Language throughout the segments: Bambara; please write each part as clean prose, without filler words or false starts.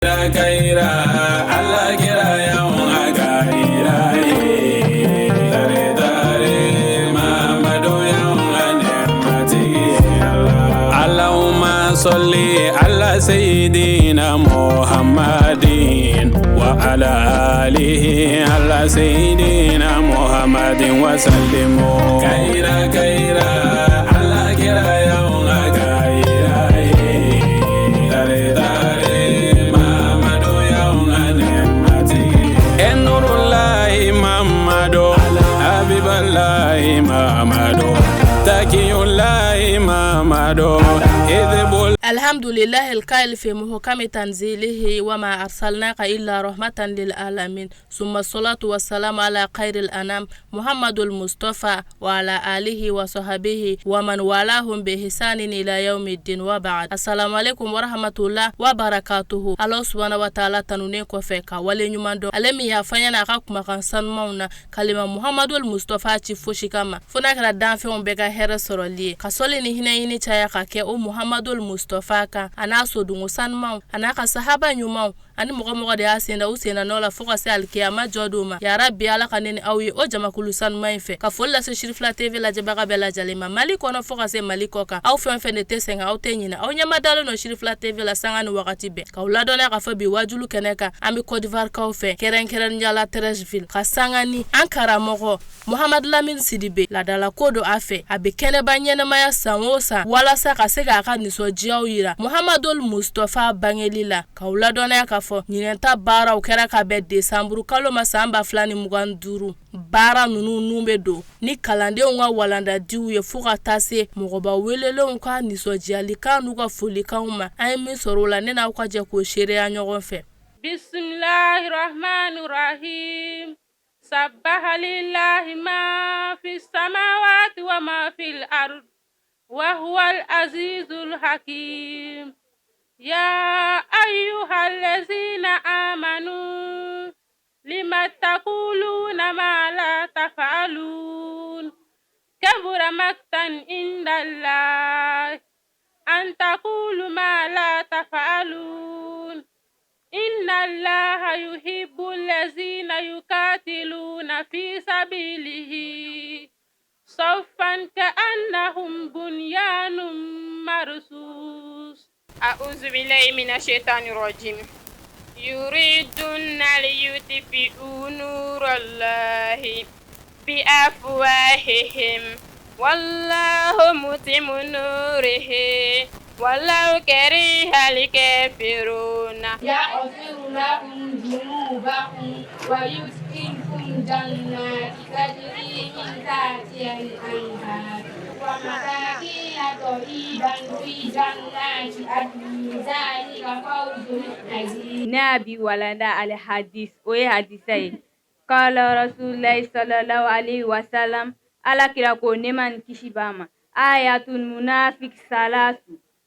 Kayira, Ala kira y'anw ka kira ye. Tare tare, Mamadu y'anw ka nɛɛmatigi ye Ala. Allahumma salli ala sayyidina Muhammadin wa ala alihi ala sayyidina Muhammadin wa sallimu. Kayira kayira, Ala kira y'anw ka kira ye. Tare tare, Mamadu y'anw ka nɛɛmatigi ye. Nurulahi Mamadu, Habibalahi Mamadu, Takiyulahi Mamadu, Idibul. الحمد لله القائل في محكم تنزيله وما أرسلناك إلا رحمة للعالمين ثم الصلاة والسلام على خير الأنام محمد المصطفى وعلى آله وصحبه ومن والاهم بإحسان إلى يوم الدين وبعد السلام عليكم ورحمة الله وبركاته. Allah subhanahu wa ta'ala tanunen kɔfɛ ka wale ɲuman dɔn ale min y'a fɔ an ɲɛna a ka kumakan sanumanw na kalima Muhamadu Mustafa ci fosi kama fo n'a kɛra danfɛnw bɛɛ ka hɛrɛ sɔrɔli ye, ka sɔli ni hinɛ ɲini caya ka kɛ o Muhamadu Mustafa kan, a n'a sodungo sanumanw, a n'a ka sahaba ɲumanw, ani mɔgɔ mɔgɔ de y'a senda u senna nɔ la fo ka se alikiyama jɔ don ma. Yarabi, Ala ka ne ni aw ye o jamakulu sanuman in fɛ. Ka foli lase Sirifila TV lajɛbaga bɛɛ lajɛlen ma, Mali kɔnɔ fo ka se Mali kɔ kan. Aw fɛn fɛn de tɛ sɛgɛn, aw tɛ ɲinɛ, aw ɲɛma dalen don Sirifila TV la sanga ni wagati bɛɛ. K'aw ladɔnniya k'a fɔ bi wajulu kɛnɛ kan, an bɛ Côte d'Ivoire kaw fɛ, kɛrɛnkɛrɛnnenya la Treichville, ka sanga ni an karamɔgɔ Muhamadu Lamini Sidibe. Ladala ko don a fɛ, a bɛ kɛnɛba ɲɛnɛmaya san o san walasa ka se k'a ka nisɔndiyaw yira Muhamadu Mustafa bangeli la. K'aw ladɔnniya k'a fɔ ɲinɛnta baaraw kɛra ka bɛn desanburu kalo ma san 2025. Baara ninnu nun bɛ don ni kalandenw ka walandadiw ye fo ka taa se mɔgɔba welelenw ka nisɔndiyalikan n'u ka folikanw ma. An ye min sɔrɔ o la, ne n'aw ka jɛ k'o seereya ɲɔgɔn fɛ. بسم الله الرحمن الرحيم سبح لله ما في السماوات وما في الأرض وهو العزيز الحكيم. يا أيها الذين آمنوا لم تقولون ما لا تفعلون؟ كبر مقتا عند الله أن تقولوا ما لا تفعلون. إن الله يحب الذين يقاتلون في سبيله صفا كأنهم بنيان مرصوص. أعوذ بالله من الشيطان الرجيم. يريدون ليطفئوا نور الله بأفواههم والله متم نوره ولو كره الكافرون. يغفر لكم ذنوبكم ويدخلكم جنات تجري من تحتها الأنهار ومساكن طيبا في جنات عدن ذلك فوز عظيم. Ne y'a bi walanda الحديث, o ye hadisa ye. قال رسول الله صلى الله عليه وسلم, Ala kira ko, nɛɛma ni kisi b'a ma: آية المنافق ثلاث,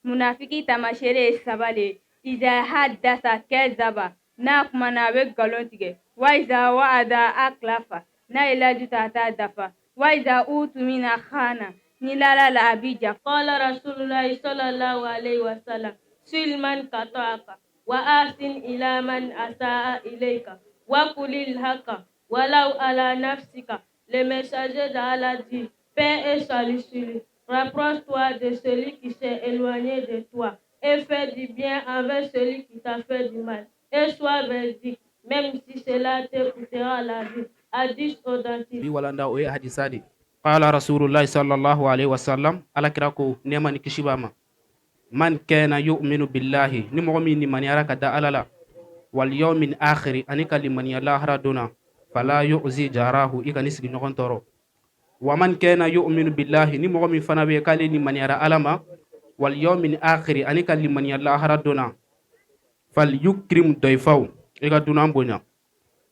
munafiki taamasere ye saba le: إذا حدث كذب, n'a kumana a bɛ nkalon tigɛ; وإذا وعد أخلف, n'a ye layidu ta a t'a dafa; وإذا اؤتمن خان, ni lala la a b'i ja. قال رسول الله صلى الله عليه وسلم: صل من قطعك وأحسن إلى من أساء إليك وقل الحق ولو على نفسك. Le messager d'Allah dit, paix et salut sur lui: rapproche-toi de celui qui s'est éloigné de toi et fais du bien envers celui qui t'a fait du mal et sois véridique, même si cela te coûtera la vie. Hadith authentique. Bi walanda, o ye hadisa de. قال رسول الله صلى الله عليه وسلم, Ala kira ko, nɛɛma ni kisi b'a ma: من كان يؤمن بالله, ni mɔgɔ min limaniyara ka da Ala la, واليوم الآخر, ani ka limaniya lahara don na, فلا يؤذ جاره, i ka ni sigiɲɔgɔn tɔɔrɔ. ومن كان يؤمن بالله, ni mɔgɔ min fana bɛ yen k'ale limaniyara Ala ma, واليوم الآخر, ani ka limaniya lahara don na, فليكرم ضيفه, i ka dunan bonya.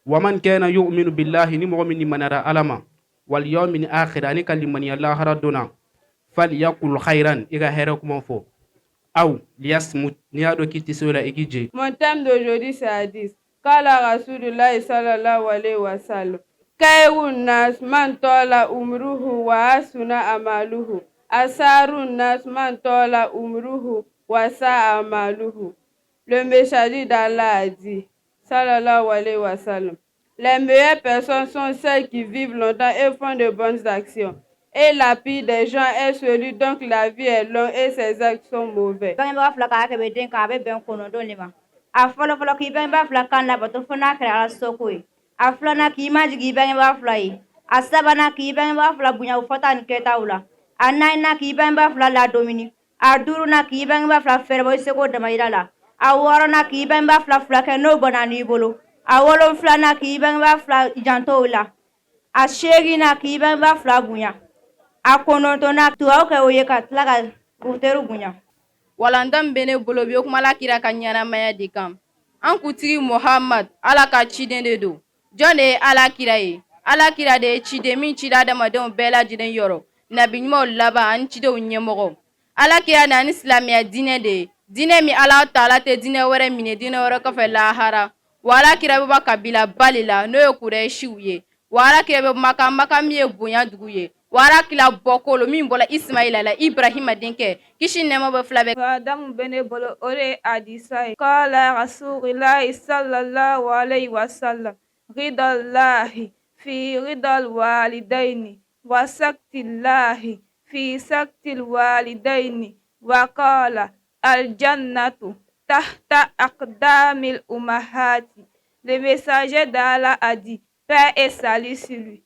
ومن كان يؤمن بالله, ni mɔgɔ min limaniyara Ala ma, واليوم الآخر, ani ka limaniya lahara don na, فليقل خيرا, i ka hɛrɛ kuma fɔ, أو ليصمت, n'i y'a dɔn k'i tɛ se o la, i k'i jɛ. Mon thème d'aujourd'hui, c'est hadith. قال رسول الله صلى الله عليه وسلم: خير الناس من طال عمره وحسن عمله وشر الناس من طال عمره وساء عمله. Le messager d'Allah a dit, صلى الله عليه وسلم, les meilleures personnes sont celles qui vivent longtemps et font de bonnes actions. Et la pire des gens est celui dont la vie est longue et ses actes sont mauvais. Bangebaga fila ka hakɛ bɛ den kan, a bɛ bɛn 9 de ma. A fɔlɔ fɔlɔ, k'i bangebaga fila kan labato fo n'a kɛra Ala sɔsɔko ye. A filanan, k'i majigin i bangebaga fila ye. A sabanan, k'i bangebaga fila bonya u fɔta ni kɛtaw la. A naaninan, k'i bangebaga fila ladonmini. A duurunan, k'i bangebaga fila fɛɛrɛbɔ i seko damayira la. A wɔɔrɔnan, k'i bangebaga fila furakɛ n'o bɔnna n'i bolo. A wolonfilanan, k'i bangebaga fila janto o la. A seeginnan, k'i bangebaga fila bonya. A kɔnɔntɔnnan, dugawu kɛ o ye ka tila ka u teriw bonya. Walanda min bɛ ne bolo bi, o kumala kira ka ɲɛnamaya de kan. An kuntigi Muhamad, Ala ka ciden de don. Jɔn de ye Ala kira ye? Ala kira de ye ciden min cira adamadenw bɛɛ lajɛlen yɔrɔ, nabi ɲumanw laban ani cidenw ɲɛmɔgɔ. Ala kira na ni silamɛya diinɛ de ye, diinɛ min Ala taala tɛ diinɛ wɛrɛ minɛ diinɛ wɛrɛ kɔfɛ lahara. Wa Ala kira bɛ bɔ kabila ba le la, n'o ye Kurɛsiw ye. Wa Ala kira bɛ Maka, Maka min ye bonya dugu ye. Wa Ala kira bɔkolo min bɔla Ismaila la, Ibrahima denkɛ, kisi nɛɛma bɛ fila bɛɛ. Walanda min bɛ ne bolo, o de ye hadisa ye. قال رسول الله صلى الله عليه وسلم رضا الله في رضا الوالدين وسخط الله في سخط الوالدين وقال الجنة تحت أقدام الأمهات. Le messager d'Allah a dit, paix et salut sur lui.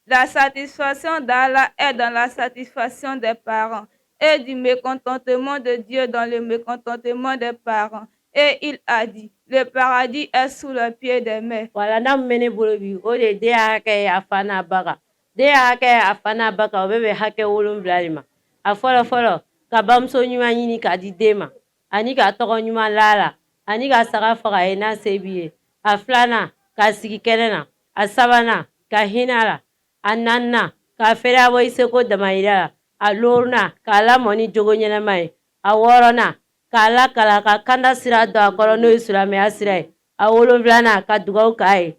La satisfaction d'Allah est dans la satisfaction des parents et du mécontentement de Dieu dans le mécontentement des parents. Et il a dit, le paradis est sous le pied des mères. Walanda min bɛ ne bolo bi, o de ye den hakɛ ye a fa n'a ba kan. Den hakɛ a fa n'a ba kan, o bɛ bɛn hakɛ 7 de ma. A fɔlɔ fɔlɔ, ka bamuso ɲuman ɲini k'a di den ma, ani ka tɔgɔ ɲuman la la, ani ka saga faga ye n'a se b'i ye. A filanan, ka sigi kɛnɛ na. A sabanan, ka hinɛ a la. A naaninan, ka fɛrɛ bɔ i seko damayira la. A duurunan, k'a lamɔ ni jogo ɲɛnama ye. A wɔɔrɔnan, k'a lakala ka kanda sira don a kɔrɔ, n'o ye silamɛya sira ye. A wolonfilanan, ka dugawu k'a ye.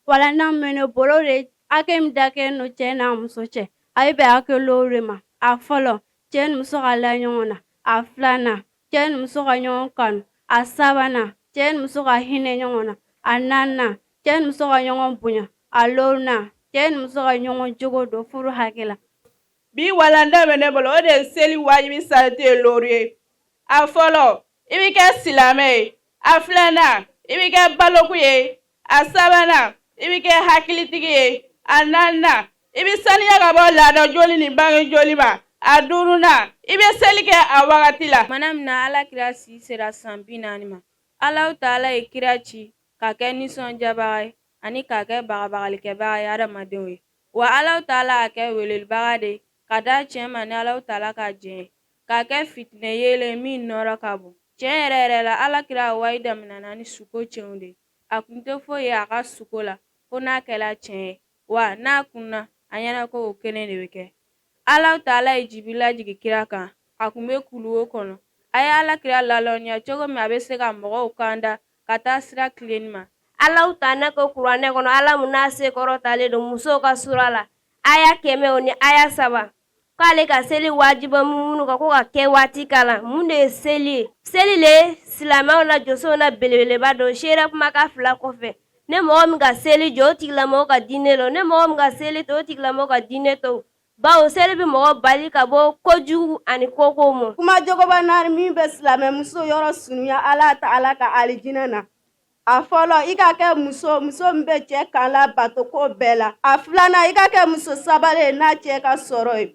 Walanda min bɛ ne bolo, o de ye hakɛ min dakɛlen don cɛ n'a muso cɛ, a bɛ bɛn hakɛ loolu de ma. A fɔlɔ, cɛ ni muso ka la ɲɔgɔn na. A filanan, cɛ ni muso ka ɲɔgɔn kanu. A sabanan, cɛ ni muso ka hinɛ ɲɔgɔn na. A naaninan, cɛ ni muso ka ɲɔgɔn bonya. A duurunan, cɛ ni muso ka ɲɔgɔn jogo don furu hakɛ la. Bi walanda bɛ ne bolo, o de ye seli wajibi sarati ye loru ye. A fɔlɔ, i bɛ kɛ silamɛ ye. A filanan, i bɛ kɛ baloku ye. A sabanan, i bɛ kɛ hakilitigi ye. A naaninan, i bɛ saniya ka bɔ laada joli ni bange joli ma. A duurunan, i bɛ seli kɛ a wagati la. Mana min na Ala kira si sera san 40 ma, Alahu taala ye kira ci ka kɛ nisɔndiyabaga ye ani k'a kɛ bagabagalikɛbaga ye adamadenw ye. Wa Alahu taala y'a kɛ welelibaga de ye ka da tiɲɛ ma ni Alahu taala ka jɛn ye, k'a kɛ fitinɛ yeelen min nɔrɔ ka bon. Tiɲɛ yɛrɛ yɛrɛ la, Ala kira ka wayi daminɛna ni suko tiɲɛw de ye. A kun tɛ foyi ye a ka suko la fo n'a kɛla tiɲɛ ye, wa n'a kunna a ɲɛna ko o kelen de bɛ kɛ. Alahu taala ye Jibirila jigin kira kan, a kun bɛ kuluwo kɔnɔ. A ye Ala kira lalɔnniya cogo min a bɛ se ka mɔgɔw kanda ka taa sira tilenni ma. Alahu taala ko kuranɛ kɔnɔ, Ala mun n'a se kɔrɔtalen don, musow ka sura la, aya 100 o ni aya 3, k'ale ka seli wajiba minnu kan, ko ka kɛ waati kalan. Mun de ye seli ye? Seli le ye silamɛw la jɔsenw na belebeleba dɔ seere kumakan fila kɔfɛ. Ne mɔgɔ min ka seli jɔ, o tigilamɔgɔ ka diinɛ lɔ. Ne mɔgɔ min ka seli to, o tigilamɔgɔ ka diinɛ to, bawo seli bɛ mɔgɔ bali ka bɔ kojugu ani kokow ma. Kuma jogoba naani min bɛ silamɛmuso yɔrɔ sunuya Ala ta Ala ka alijinɛ na. A fɔlɔ, i ka kɛ muso, muso min bɛ cɛ kan la bato ko bɛɛ la. A filanan, i ka kɛ muso sabali ye n'a cɛ ka sɔrɔ ye.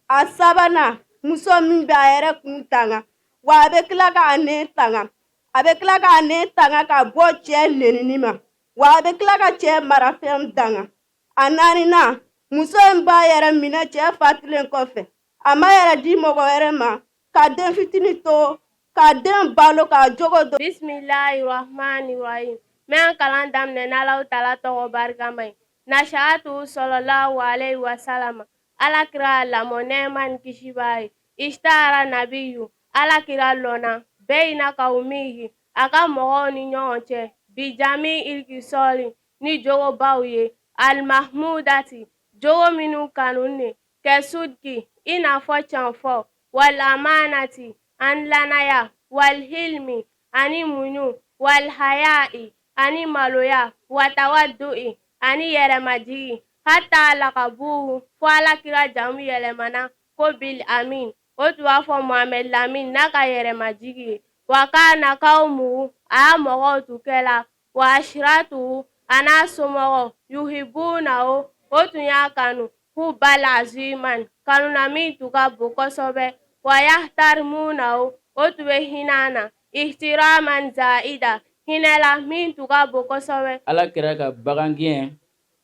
A sabanan, muso min bɛ a yɛrɛ kun tanga, wa a bɛ tila k'a nɛn tanga, a bɛ tila k'a nɛn tanga ka bɔ cɛ nenini ma, wa a bɛ tila ka cɛ marafɛn danga. A naaninan, muso in b'a yɛrɛ minɛ cɛ fatulen kɔfɛ, a ma yɛrɛ di mɔgɔ wɛrɛ ma, ka den fitini to, ka den balo, k'a jogo don. Bisimilahi rahmani rahim. N bɛ an kalan daminɛ n'Alahu taala tɔgɔ barikama ye. Nashaatu صلى الله عليه وسلم. Ala kira lamɔ, nɛɛma ni kisi b'a ye. اشتهر النبي, Ala kira lɔnna بين قومه, a ka mɔgɔw ni ɲɔgɔn cɛ, بجميع الخصال, ni jogobaw ye, المحمودة, jogo minnu kanunen, كالصدق, i n'a fɔ canfɔ, والأمانة, ani lanaya, والحلم, Ani muɲu, walhaya'i, ani maloya, watawaddu'i, ani yɛrɛmajigi, hatta lakabuhu, fo Ala kira jamu yɛlɛmana ko bil amin, o tun b'a fɔ Mohamed Lamin n'a ka yɛrɛmajigi ye. Wa kana kawmuhu, a y'a mɔgɔw tun kɛla, wa ashiratuhu, a n'a somɔgɔw, yuhibunahu, o tun y'a kanu, hubbal aziman, kanu na min tun ka bon kosɛbɛ, wa yahtarimunahu, o tun bɛ hinɛ a na, ihtiraman zaida, hinɛ la min tun ka bon kosɛbɛ. Ala kira ka bagan gɛn,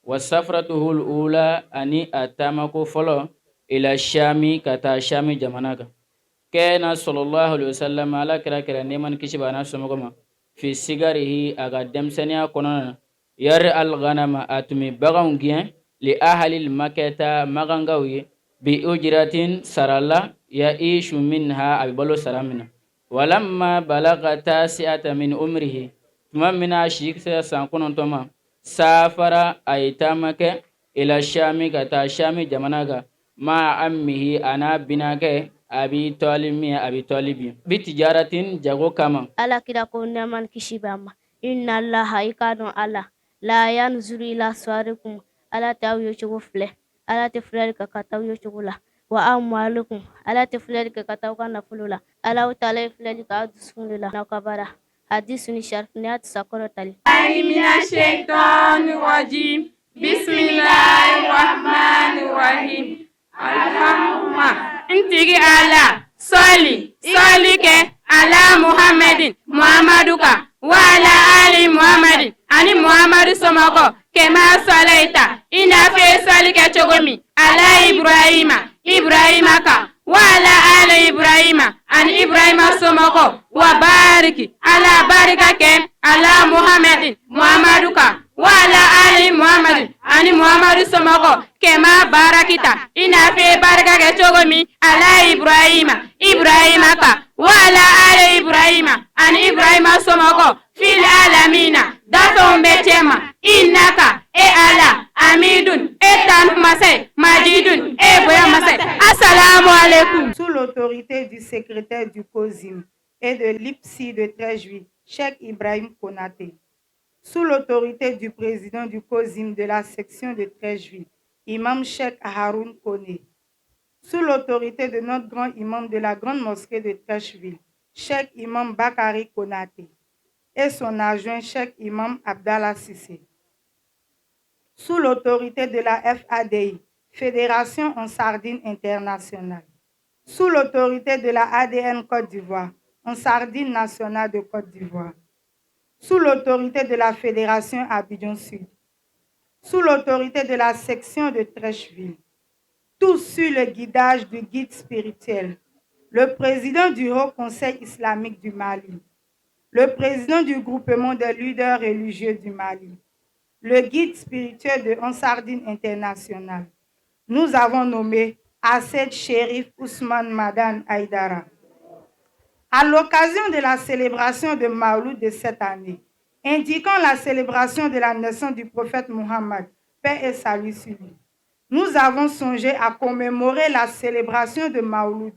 wa safratuhul ula, ani a taamako fɔlɔ, ila shami, ka taa shami jamana kan. Kana sallallahu alaihi wasallam, ala kira kɛra nɛɛma ni kisi b'a n'a somɔgɔ ma, fi sigarihi, a ka denmisɛnninya kɔnɔna na, yari alganama, a tun bɛ baganw gɛn, li ahalil makɛta, makankaw ye, bi ujratin, sara la, yaishu minha, a bɛ balo sara min na. Walamma balaga tasi'ata min umrihi, tuma min na a si sera san 9 ma, safara, a ye taama kɛ, ila shami, ka taa shami jamana kan, ma ammihi, a n'a binakɛ abi tɔli min abi tɔlibi, bi tijaratin, jago kama. Ala kira ko nɛɛma ni kisi b'a ma, inna allaha, i k'a dɔn Ala, la yanzuru ila suwarikum, Ala tɛ aw ye cogo filɛ, Ala tɛ filɛli kɛ ka taa aw ye cogo la, wa amwalikum, Ala tɛ filɛli kɛ ka taa aw ka nafolo la, Alahu taala ye filɛli kɛ aw dusukun de la n'aw ka baara. Hadisu ni sharif ni hadisa kɔrɔ tali. Mina shaitan rajim. Bismillahir rahmanir rahim. Allahumma n tigi Ala, sɔli sɔli kɛ ala Muhammadin, Muhammadu kan, wa ala ali Muhammadin, ani Muhammadu somɔgɔ, kema sɔlaita, i n'a fɔ i sɔli kɛ cogo min, ala Ibrahima, Ibrahima kan, wa ala ali Ibrahima, ani Ibrahima somɔgɔ, wa bariki, ala barika kɛ ala Muhammadin, Muhammadu kan, wa ala ali Muhammadin, ani Muhammadu somɔgɔ, kema barakita, i n'a fɔ i barika kɛ cogo min ala Ibrahima, Ibrahima kan, wa ala ali Ibrahima, ani Ibrahima somɔgɔ, fil alamina, dafɛnw bɛɛ cɛma, innaka, e Ala, amidun, e tanu masa ye, majidun, e bonya masa ye. Assalamu alaikum. Sous l'autorité du secrétaire du COSIM et de l'IPSI de Treichville, Cheikh Ibrahim Konaté. Sous l'autorité du président du COSIM de la section de Treichville, Imam Cheikh Haroun Kone. Sous l'autorité de notre grand imam de la grande mosquée de Treichville, Cheikh Imam Bakari Konaté, et son adjoint Cheikh Imam Abdallah Sissé. Sous l'autorité de la FADI, Fédération Ansar Dine Internationale. Sous l'autorité de la ADN Côte d'Ivoire, Ansar Dine Nationale de Côte d'Ivoire. Sous l'autorité de la Fédération Abidjan Sud. Sous l'autorité de la section de Treichville. Tous sur le guidage du guide spirituel, le président du Haut Conseil islamique du Mali, le président du groupement des leaders religieux du Mali, le guide spirituel de Ansar Dine International. Nous avons nommé Assed Sherif Ousmane Madan Aïdara. À l'occasion de la célébration de Maouloud de cette année, indiquant la célébration de la naissance du prophète Muhammad, paix et salut sur lui, nous avons songé à commémorer la célébration de Maouloud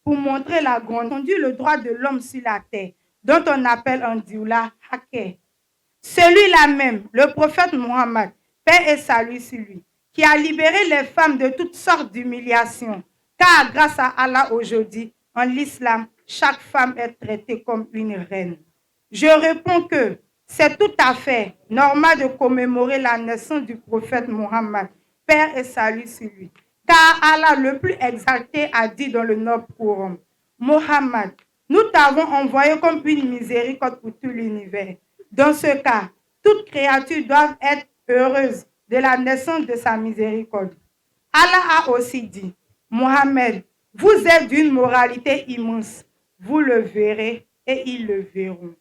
pour montrer la grande conduit le droit de l'homme sur la terre, dont on appelle en dioula Haké. Celui-là même, le prophète Muhammad, paix et salut sur lui, qui a libéré les femmes de toutes sortes d'humiliations, car grâce à Allah aujourd'hui, en l'islam, chaque femme est traitée comme une reine. Je réponds que c'est tout à fait normal de commémorer la naissance du prophète Muhammad, paix et salut sur lui. Car Allah le plus exalté a dit dans le noble Coran, Mohammed, nous t'avons envoyé comme une miséricorde pour tout l'univers. Dans ce cas, toute créature doit être heureuse de la naissance de sa miséricorde. Allah a aussi dit, Mohammed, vous êtes d'une moralité immense. Vous le verrez et ils le verront.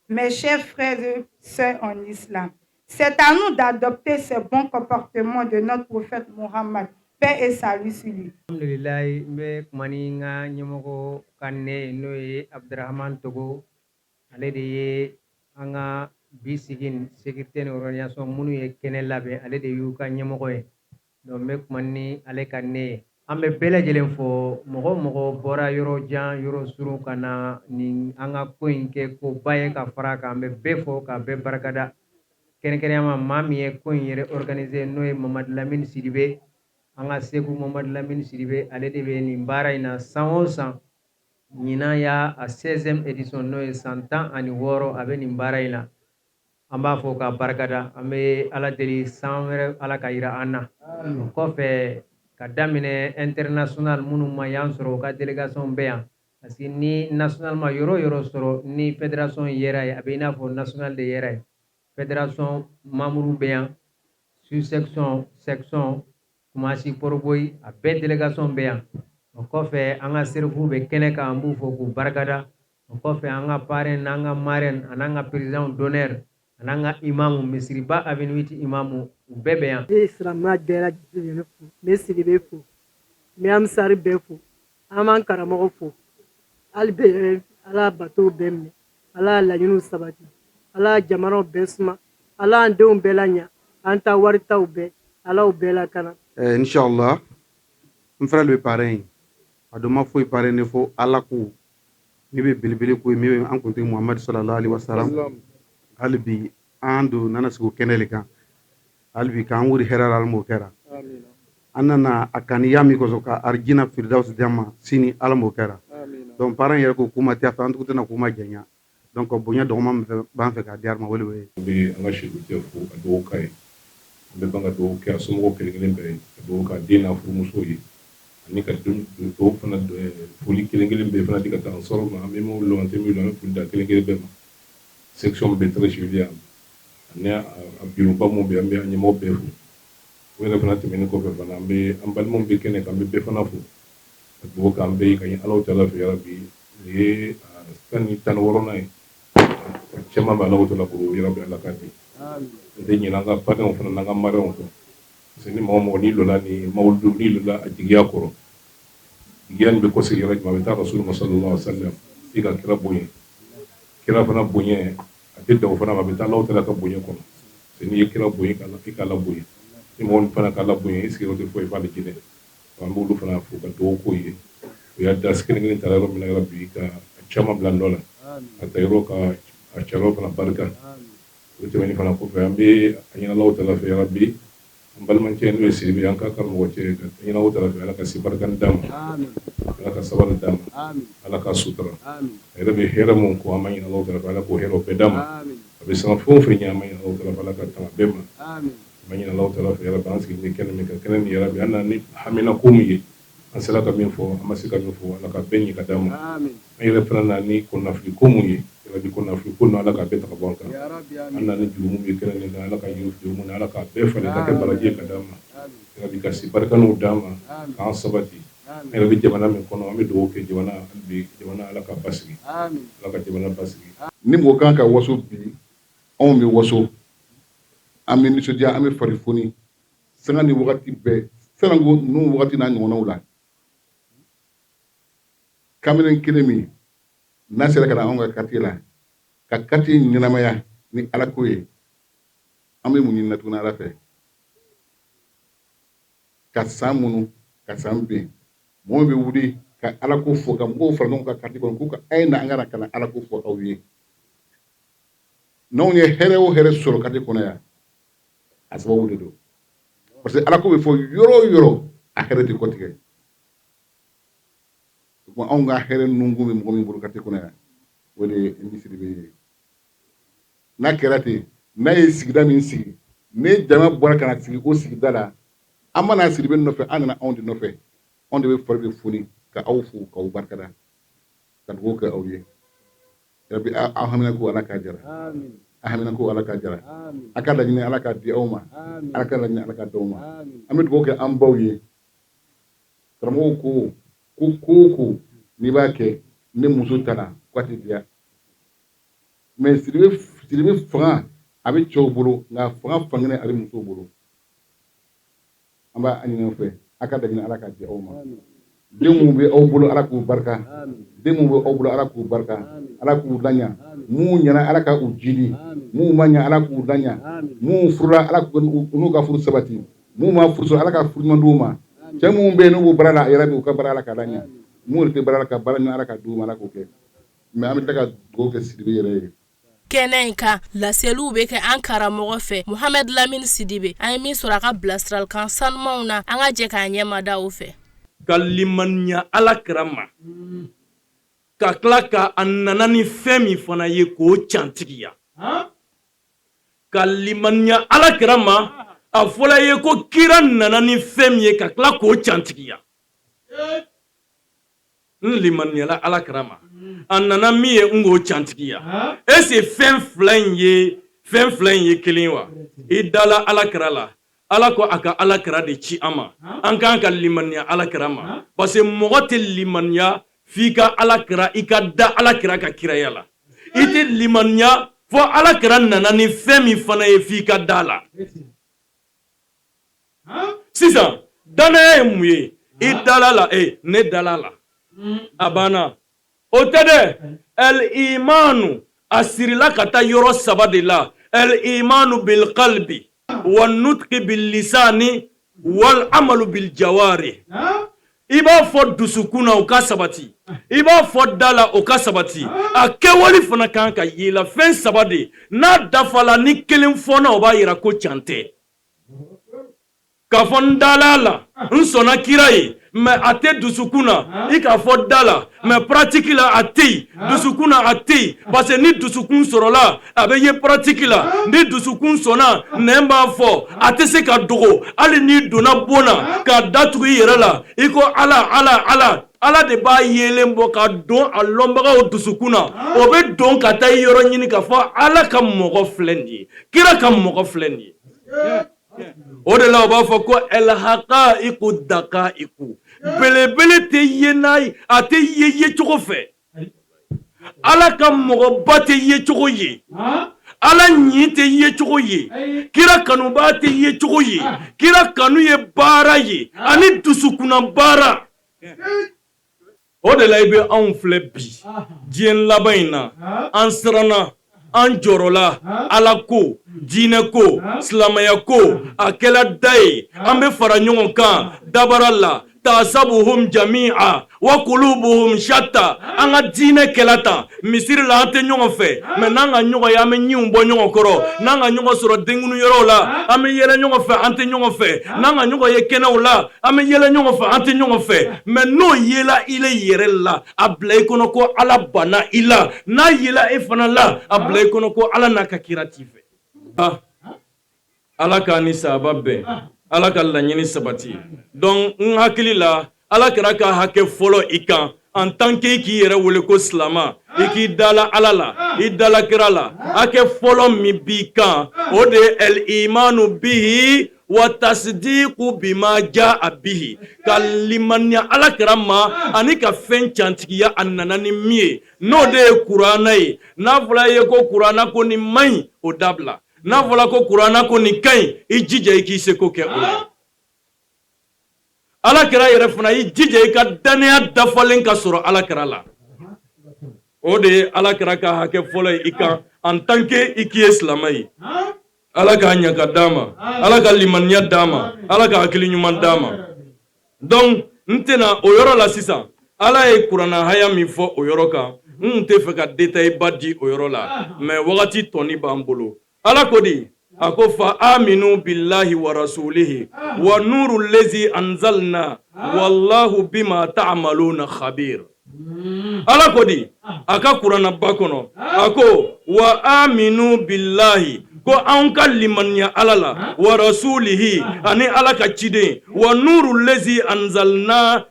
Mes chers frères et sœurs en islam, c'est à nous d'adopter ce bon comportement de notre prophète Mohammed, paix et salut sur lui. Alhamdulilayi, n bɛ kuma ni n ka ɲɛmɔgɔ ka ne n'o ye Abdurahman Togo, ale de ye an ka bi sigi nin sécurité ni organisation minnu ye kɛnɛ labɛn, ale de y'u ka ɲɛmɔgɔ ye. Donc n bɛ kuma ni ale ka ne ye. An bɛ bɛɛ lajɛlen fo. Mɔgɔ o mɔgɔ bɔra yɔrɔ jan, yɔrɔ surun ka na nin an ka ko in kɛ koba ye ka fara a kan, an bɛ bɛɛ fo ka bɛɛ barikada. Kɛrɛnkɛrɛnya ma, maa min ye ko in yɛrɛ organiser, n'o ye Mamadu Lamini Sidibe, an ka Segu Mamadu Lamini Sidibe, ale de bɛ nin baara in na san o san. Ɲinan y'a a 16e édition, n'o ye san 16 a bɛ nin baara in na. An b'a fɔ ka barikada. An bɛ Ala deli, san wɛrɛ Ala ka yira an na. O kɔfɛ, ka daminɛ international, minnu ma yan sɔrɔ, u ka délégation bɛ yan, parce que ni national ma yɔrɔ o yɔrɔ sɔrɔ, ni fédération yera ye, a bɛ i n'a fɔ national de yera ye. Fédération membre bɛ yan, sous section, section, Kumasi, Poroboyi, a bɛɛ délégation bɛ yan. O kɔfɛ, an ka serifu bɛ kɛnɛ kan, an b'u fo k'u barikada. O kɔfɛ, an ka parrain n'an ka marraine, an'an ka président d'honneur, an'an ka imamu, Misiriba avenue 8 imamu, u bɛɛ bɛ yan. Ne ye silamɛya bɛɛ lajɛlen fo. N bɛ Sidibe fo, n bɛ Ansari bɛɛ fo, an b'an karamɔgɔ fo. Hali bɛ Ala bato bɛɛ minɛ, Ala y'a laɲiniw sabati, Ala y'a jamanaw bɛɛ suma, Ala y'an denw bɛɛ laɲa, an ta waritaw bɛɛ, Ala y'u bɛɛ lakana. Inshallah, n frère le parrain a dɔ ma foyi parrain ne fo Ala ko min bɛ belebele ko ye, min bɛ an kuntigi Muhamadu sallallahu alaihi wasallam. Hali bi an don nana sigi o kɛnɛ le kan, hali bi k'an wuri hɛrɛ la, Ala m'o kɛra. An nana a kaniya min kosɔn ka arijina firidawusi d'an ma sini, Ala m'o kɛra. Donc parrain yɛrɛ ko kuma tɛ a fɛ, an tugu tɛna kuma janya. Donc bonya dɔgɔman min b'an fɛ k'a di a ma, o de ye. An bɛ an ka seku cɛ fo ka dugawu k'a ye. An bɛ ban ka dugawu kɛ a somɔgɔw kelen kelen bɛɛ ye, ka dugawu k'a den n'a furumuso ye, ani ka dugawu fana, foli kelen kelen bɛɛ fana di ka taa ansɔrɔ ma. An bɛ minnu lɔn, an tɛ minnu lɔn, an bɛ foli da kelen kelen bɛɛ ma. Section bɛ Treichville yan, ani a bureau ba mun bɛ, an bɛ an ɲɛmɔgɔ bɛɛ fo. O yɛrɛ fana tɛmɛnen kɔfɛ fana, an bɛ an balimaw bɛ kɛnɛ kan, an bɛ bɛɛ fana fo ka dugawu k'an bɛɛ ye ka ɲini Alahu taala fɛ. Yarabi, nin ye san ni 16nan ye, cɛman bɛ Alahu taala bolo. Yarabi, Ala k'a di. N tɛ ɲinɛ an ka parrainw fana n'an ka marrainw kɔ, parce que ni mɔgɔ mɔgɔ n'i lɔla ni mawuludu, n'i lɔla a jigiya kɔrɔ, jigiya nin bɛ kɔsegin yɔrɔ jumɛn? A bɛ taa Rasulu ma sallallahu alaihi wasallam. I ka kira bonya, kira fana bonya, a tɛ dan o fana ma, a bɛ taa Alahu taala ka bonya kɔnɔ. Parce que n'i ye kira bonya, i k'a la bonya, ni mɔgɔ min fana k'a la bonya, i sigiyɔrɔ tɛ foyi f'ale jinɛ. An b'olu fana fo ka dugawu k'u ye. U y'a da kelen kelen ta yɔrɔ min na, yarabi, ka caman bila nɔ la ka taa yɔrɔ ka a cɛyɔrɔ fana barika. O tɛmɛnen fana kɔfɛ, an bɛ a ɲini Alahu taala fɛ, yarabi, an balimacɛ n'o ye Sidibe, an ka karamɔgɔ cɛ, ka ɲini Alahu taala fɛ, Ala ka si barika d'a ma, Ala ka sabali d'a ma, Ala ka sutura. A yɛrɛ bɛ hɛrɛ mun kɔ, an b'a ɲini Alahu taala fɛ, Ala k'o hɛrɛ bɛɛ d'a ma. A bɛ siran fɛn o fɛn ɲɛ, an b'a ɲini Alahu taala fɛ, Ala ka tanga bɛɛ ma. An b'a ɲini Alahu taala fɛ, yarabi, an sigilen bɛ kɛnɛ min kan, kɛnɛ nin, yarabi, an nana ni hamina ko min ye, an sera ka min fɔ, an ma se ka min fɔ, Ala ka bɛɛ ɲɛ ka d'an ma. An yɛrɛ fana nana ni kɔnɔnafili ko mun ye, yarabi, kɔnɔnafili ko ninnu, Ala k'a bɛɛ ta ka bɔ an kan. An nana ni jurumu min ye kɛnɛ nin kan, Ala ka jurumu Ala k'a bɛɛ falen ka kɛ baraji ye ka d'an ma. Yarabi, ka si barikaniw d'an ma, k'an sabati. An yɛrɛ bɛ jamana min kɔnɔ, an bɛ dugawu kɛ jamana, bi jamana, Ala ka basigi, Ala ka jamana basigi. Ni mɔgɔ kan ka waso bi, anw bɛ waso, an bɛ nisɔndiya, an bɛ fari foni sanga ni wagati bɛɛ. Sanko ninnu wagati n'a ɲɔgɔnnaw la, kamalen kelen min n'a sera ka na anw ka quartier la ka quartier ɲɛnamaya ni Ala ko ye, an bɛ mun ɲini na tuguni Ala fɛ? Ka san minnu ka san ben, mɔgɔ bɛ wuli ka Ala ko fɔ, ka mɔgɔw fara ɲɔgɔn kan quartier kɔnɔ, k'u ka a ye na, an ka na ka na Ala ko fɔ aw ye. N'anw ye hɛrɛ o hɛrɛ sɔrɔ quartier kɔnɔ yan, a sababu de don, parce que Ala ko bɛ fɔ yɔrɔ o yɔrɔ, a hɛrɛ tɛ kɔtigɛ. O anw ka hɛrɛ nunkun bɛ mɔgɔ min bolo quartier kɔnɔ yan, o de ye Nji Sidibe ye. N'a kɛra ten, n'a ye sigida min sigi, ni jama bɔra ka na sigi o sigida la, an mana Sidibe nɔfɛ, an nana anw de nɔfɛ, anw de bɛ fari bɛ foni ka aw fo, k'aw barikada, ka dugawu kɛ aw ye. Yarabi, aw hamina ko Ala k'a jara, a hamina ko Ala k'a jara, a ka laɲini Ala k'a di aw ma, Ala ka laɲini Ala k'a di aw ma. An bɛ dugawu kɛ an baw ye. Karamɔgɔw ko ko ko o ko n'i b'a kɛ ni muso taara, k'a tɛ diya. Mais Sidibe, Sidibe fanga a bɛ cɛw bolo, nka fanga fankelen a bɛ musow bolo. An b'a ɲini aw fɛ, a ka laɲini Ala k'a di aw ma. Den minnu bɛ aw bolo, Ala k'u barika. Den minnu bɛ aw bolo, Ala k'u barika, Ala k'u laɲa. Minnu ɲɛna, Ala ka u jidi. Minnu ma ɲa, Ala k'u laɲa. Minnu furula, Ala k'u n'u ka furu sabati. Minnu ma furu sɔrɔ, Ala ka furu ɲuman d'u ma. Cɛ minnu bɛ yen n'u b'u baara la yɛrɛ bi, u ka baara la ka da ɲɛ. Minnu tɛ baara la, ka baara ɲini, Ala ka d'u ma, Ala k'o kɛ. Mais an bɛ tila ka dugawu kɛ Sidibe yɛrɛ ye. Kɛnɛ in kan, laseliw bɛ kɛ an karamɔgɔ fɛ, Mohamed Lamine Sidibe. An ye min sɔrɔ a ka bilasiralikan sanumanw na, an ka jɛ k'an ɲɛmada o fɛ. Ka limaniya Ala kira ma, ka tila ka a nana ni fɛn min fana ye k'o cantigiya. Ka limaniya Ala kira ma, a fɔla i ye ko kira nana ni fɛn min ye, ka tila k'o cantigiya. N limaniyala Ala kira ma, a nana min ye, n k'o cantigiya. Est ce que fɛn fila in ye kelen wa? I dala Ala kira la, Ala ko a ka Ala kira de ci an ma, an k'an ka limaniya Ala kira ma, parce que mɔgɔ tɛ limaniya f'i ka Ala kira, i ka da Ala kira ka kiraya la. I tɛ limaniya fo Ala kira nana ni fɛn min fana ye, f'i ka da la. Sisan dannaya ye mun ye? I dala la, e ne dala la, a banna. O tɛ dɛ. El imanu, a sirila ka taa yɔrɔ saba de la: el imanu bil qalbi wa nutqi bil lisani wal amalu bil jawari. I b'a fɔ dusukun na, o ka sabati. I b'a fɔ da la, o ka sabati. A kɛwale fana kan ka y'i la. Fɛn saba de, n'a dafala, ni kelen fɔna, o b'a yira ko can tɛ. K'a fɔ n dala la, n sɔnna kira ye, mais a tɛ dusukun na. I k'a fɔ da la, mais pratique la a tɛ yen. Dusukun na a tɛ yen, parce que ni dusukun sɔrɔla, a bɛ ye pratique la. Ni dusukun sɔnna, nɛn b'a fɔ, a tɛ se ka dogo. Hali n'i donna bon na k'a datugu i yɛrɛ la, i ko Ala, Ala, Ala, Ala de b'a yeelen bɔ ka don a lɔnbagaw dusukun na. O bɛ don ka taa i yɔrɔ ɲini k'a fɔ Ala ka mɔgɔ filɛ nin ye, kira ka mɔgɔ filɛ nin ye. O de la u b'a fɔ ko el haqaiqu daqaiqu, belebele tɛ ye n'a ye, a tɛ ye yecogo fɛ. Ala ka mɔgɔba tɛ yecogo ye, Ala ɲin tɛ yecogo ye, kira kanubaa tɛ yecogo ye. Kira kanu ye baara ye ani dusukunna baara. O de la i bɛ anw filɛ bi diɲɛ laban in na, an siranna, an jɔrɔla. Ala ko, diinɛ ko, silamɛya ko, a kɛla da ye, an bɛ fara ɲɔgɔn kan dabara la. Tasabuhum jami'a wa kulubuhum shatta. An ka diinɛ kɛla tan misiri la, an tɛ ɲɔgɔn fɛ, mais n'an ka ɲɔgɔn ye, an bɛ ɲinw bɔ ɲɔgɔn kɔrɔ. N'an ka ɲɔgɔn sɔrɔ denkuni yɔrɔw la, an bɛ yɛlɛ ɲɔgɔn fɛ, an tɛ ɲɔgɔn fɛ. N'an ka ɲɔgɔn ye kɛnɛw la, an bɛ yɛlɛ ɲɔgɔn fɛ, an tɛ ɲɔgɔn fɛ. Mais n'o yela ile yɛrɛ la, a bila i kɔnɔ ko Ala banna i la. N'a yela e fana la, a bila i kɔnɔ ko Ala n'a ka kira t'i fɛ. Ala k'an ni sahaba bɛn, Ala ka laɲini sabati. Donc n hakili la, Ala kira ka hakɛ fɔlɔ i kan en tant que i k'i yɛrɛ wele ko silama, i k'i dala Ala la, i dala kira la, hakɛ fɔlɔ min b'i kan, o de ye el imanu bihi wa tasdiqu bima jaa bihi, ka limaniya Ala kira ma ani ka fɛn cantigiya a nana ni min ye, n'o de ye kuranɛ ye. N'a fɔra i ye ko kuranɛ ko nin man ɲi, o dabila. N'a fɔra ko kuranɛ ko nin ka ɲi, i jija i k'i seko kɛ o la. Ala kira yɛrɛ fana, i jija i ka dannaya dafalen ka sɔrɔ Ala kira la. O de ye Ala kira ka hakɛ fɔlɔ ye i kan en tant que i k'i ye silamɛ ye. Ala k'a ɲɛ ka d'an ma, Ala ka limaniya d'an ma, Ala ka hakili ɲuman d'an ma. Donc n tɛna o yɔrɔ la sisan. Ala ye kuranna haya min fɔ o yɔrɔ kan, n tun tɛ fɛ ka détail ba di o yɔrɔ la, mais wagati tɔni b'an bolo. Ala ko di? A ko fa aminu billahi wa rasulihi wa nuru lezi anzalna wallahu bima ta'maluna khabir. Ala ko di a ka kurannaba kɔnɔ? A ko wa aminu billahi, ko anw ka limaniya Ala la, wa rasulihi, ani Ala ka ciden, wa nuru lezi anzalna,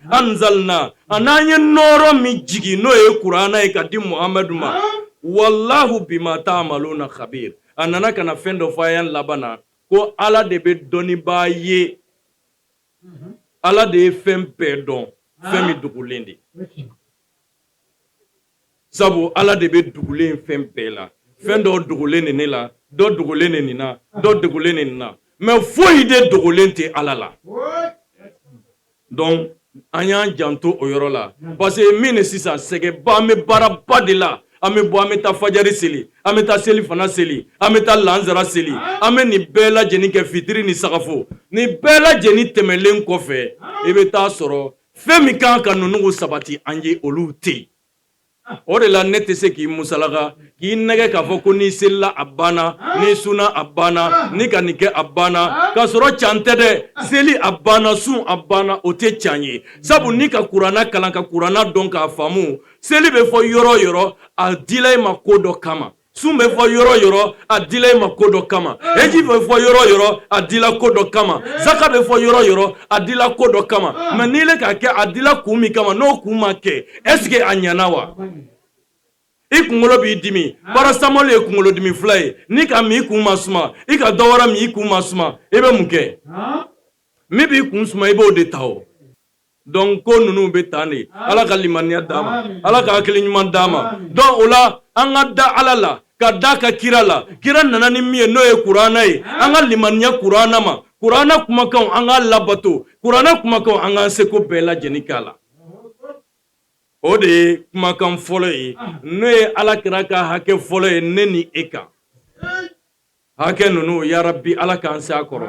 an'an ye nɔɔrɔ min jigin, n'o ye kuranɛ ye ka di Muhamadu ma, wallahu bima ta'maluna khabir. A nana ka na fɛn dɔ fɔ a y'an laban na ko Ala de bɛ dɔnnibaa ye. Ala de ye fɛn bɛɛ dɔn, fɛn min dogolen de. Sabu Ala de bɛ dogolen fɛn bɛɛ la. Fɛn dɔw dogolen de ne la, dɔ dogolen de nin na, dɔ dogolen de nin na, mais foyi de dogolen tɛ Ala la. Donc an y'an janto o yɔrɔ la, parce que min ni sisan sɛgɛnba, an bɛ baaraba de la. An bɛ bɔ, an bɛ taa fajari seli, an bɛ taa seli fana seli, an bɛ taa lansara seli, an bɛ nin bɛɛ lajɛlen kɛ, fitiri ni sagafo. Nin bɛɛ lajɛlen tɛmɛlen kɔfɛ, i bɛ taa sɔrɔ fɛn min kan ka ninnu sabati an ye, olu tɛ yen. O de la ne tɛ se k'i musalaka, k'i nɛgɛ k'a fɔ ko n'i selila a banna, n'i sunna a banna, n'i ka nin kɛ a banna, k'a sɔrɔ can tɛ dɛ. Seli a banna, sun a banna, o tɛ can ye. Sabu n'i ka kuranna kalan, ka kuranna dɔn k'a faamu, seli bɛ fɔ yɔrɔ o yɔrɔ, a dila i ma ko dɔ kama. Sun bɛ fɔ yɔrɔ yɔrɔ, a dila i ma ko dɔ kama. Heji bɛ fɔ yɔrɔ yɔrɔ, a dila ko dɔ kama. Zaka bɛ fɔ yɔrɔ yɔrɔ, a dila ko dɔ kama. Mais n'i le k'a kɛ, a dila kun min kama, n'o kun ma kɛ, est ce que a ɲana wa? I kunkolo b'i dimi, paracétamol ye kunkolodimi fura ye, n'i ka min, i kun ma suma. I ka dɔ wɛrɛ min, i kun ma suma. I bɛ mun kɛ? Min b'i kun suma, i b'o de ta. O donc ko ninnu bɛ tan de. Ala ka limaniya d'an ma, Ala ka hakili ɲuman d'an ma. Donc o la, an ka da Ala la, ka da ka kira la. Kira nana ni min ye, n'o ye kuranna ye, an ka limaniya kuranna ma. Kuranna kumakanw, an k'a labato. Kuranna kumakanw, an k'an seko bɛɛ lajɛlen k'a la. O de ye kumakan fɔlɔ ye, n'o ye Ala kira ka hakɛ fɔlɔ ye ne ni e kan. Hakɛ ninnu, yarabi, Ala k'an se a kɔrɔ,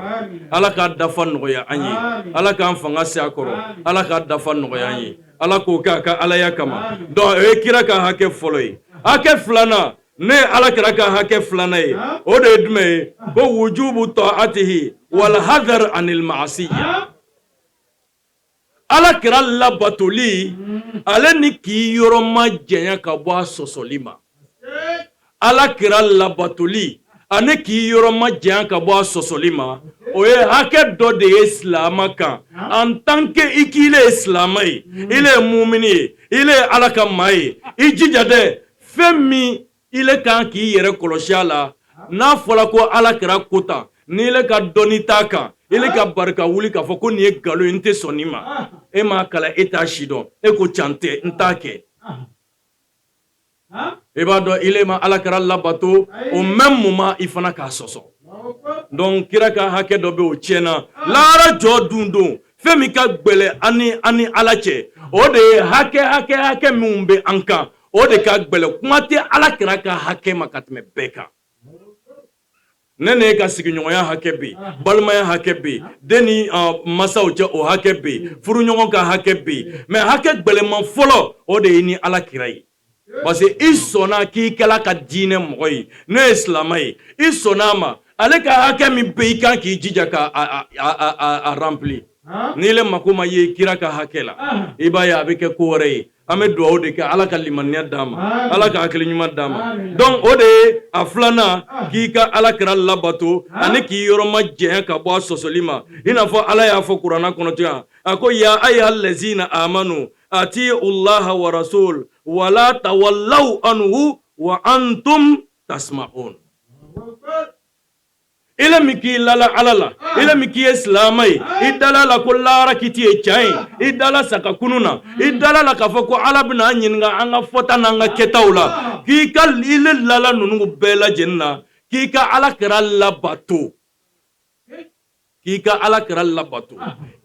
Ala k'a dafa nɔgɔya an ye, Ala k'an fanga se a kɔrɔ, Ala k'a dafa nɔgɔya an ye, Ala k'o kɛ a ka alaya kama. Donc o ye kira ka hakɛ fɔlɔ ye. Hakɛ filanan, ne ye Ala kira ka hakɛ filanan ye, o de ye jumɛn ye? Ko wujubu ta'atihi wal hadar anil ma'asiya. Ala kira labatoli, ale ni k'i yɔrɔ majanya ka bɔ a sɔsɔli ma. Ala kira labatoli ani k'i yɔrɔ majanya ka bɔ a sɔsɔli ma, o ye hakɛ dɔ de ye silamɛ kan. En tant que i k'i le ye silamɛ ye, i le ye mumini ye, i le ye Ala ka maa ye, i jija dɛ, fɛn min i le kan k'i yɛrɛ kɔlɔsi a la, n'a fɔla ko Ala kira ko tan, n'i le ka dɔnni t'a kan, i le ka barika wuli k'a fɔ ko nin ye nkalon ye, n tɛ sɔn nin ma. E m'a kalan, e t'a si dɔn, e ko can tɛ, n t'a kɛ. I b'a dɔn i le ma Ala kira labato, au même moment i fana k'a sɔsɔ. Donc kira ka hakɛ dɔ bɛ, o tiɲɛna. Lahara jɔ dun don, fɛn min ka gbɛlɛ an ni an ni Ala cɛ, o de ye hakɛ hakɛ hakɛ minnu bɛ an kan, o de ka gbɛlɛ. Kuma tɛ Ala kira ka hakɛ ma ka tɛmɛ bɛɛ kan. Ne ne ka sigiɲɔgɔnya hakɛ bɛ yen, balimaya hakɛ bɛ yen, den ni masaw cɛ, o hakɛ bɛ yen, furuɲɔgɔn ka hakɛ bɛ yen, mais hakɛ gbɛlɛman fɔlɔ, o de ye ni Ala kira ye. Parce que i sɔnna k'i kɛla ka diinɛ mɔgɔ ye, n'o ye silamɛ ye, i sɔnna a ma, ale ka hakɛ min bɛ i kan, k'i jija ka a remplir. N'i le mako ma ye kira ka hakɛ la, i b'a ye a bɛ kɛ ko wɛrɛ ye. An bɛ dugawu de kɛ, Ala ka limaniya d'an ma, Ala ka hakili ɲuman d'an ma. Donc o de ye a filanan, k'i ka Ala kira labato ani k'i yɔrɔ majanya ka bɔ a sɔsɔli ma. I n'a fɔ Ala y'a fɔ kuranna kɔnɔ cogoya, a ko ya ayyuha allazina amanu atiu llaha wa rasul wala tawallaw anhu wa antum tasma'un. I le min k'i lala Ala la, i le min k'i ye silamɛ ye, i dala la ko lahara kiti ye can ye, i dala sa ka kunun na, i dala la k'a fɔ ko Ala bɛna an ɲininka an ka fɔta n'an ka kɛtaw la, k'i ka i le lala ninnu bɛɛ lajɛlen na, k'i ka Ala kira labato, k'i ka Ala kira labato,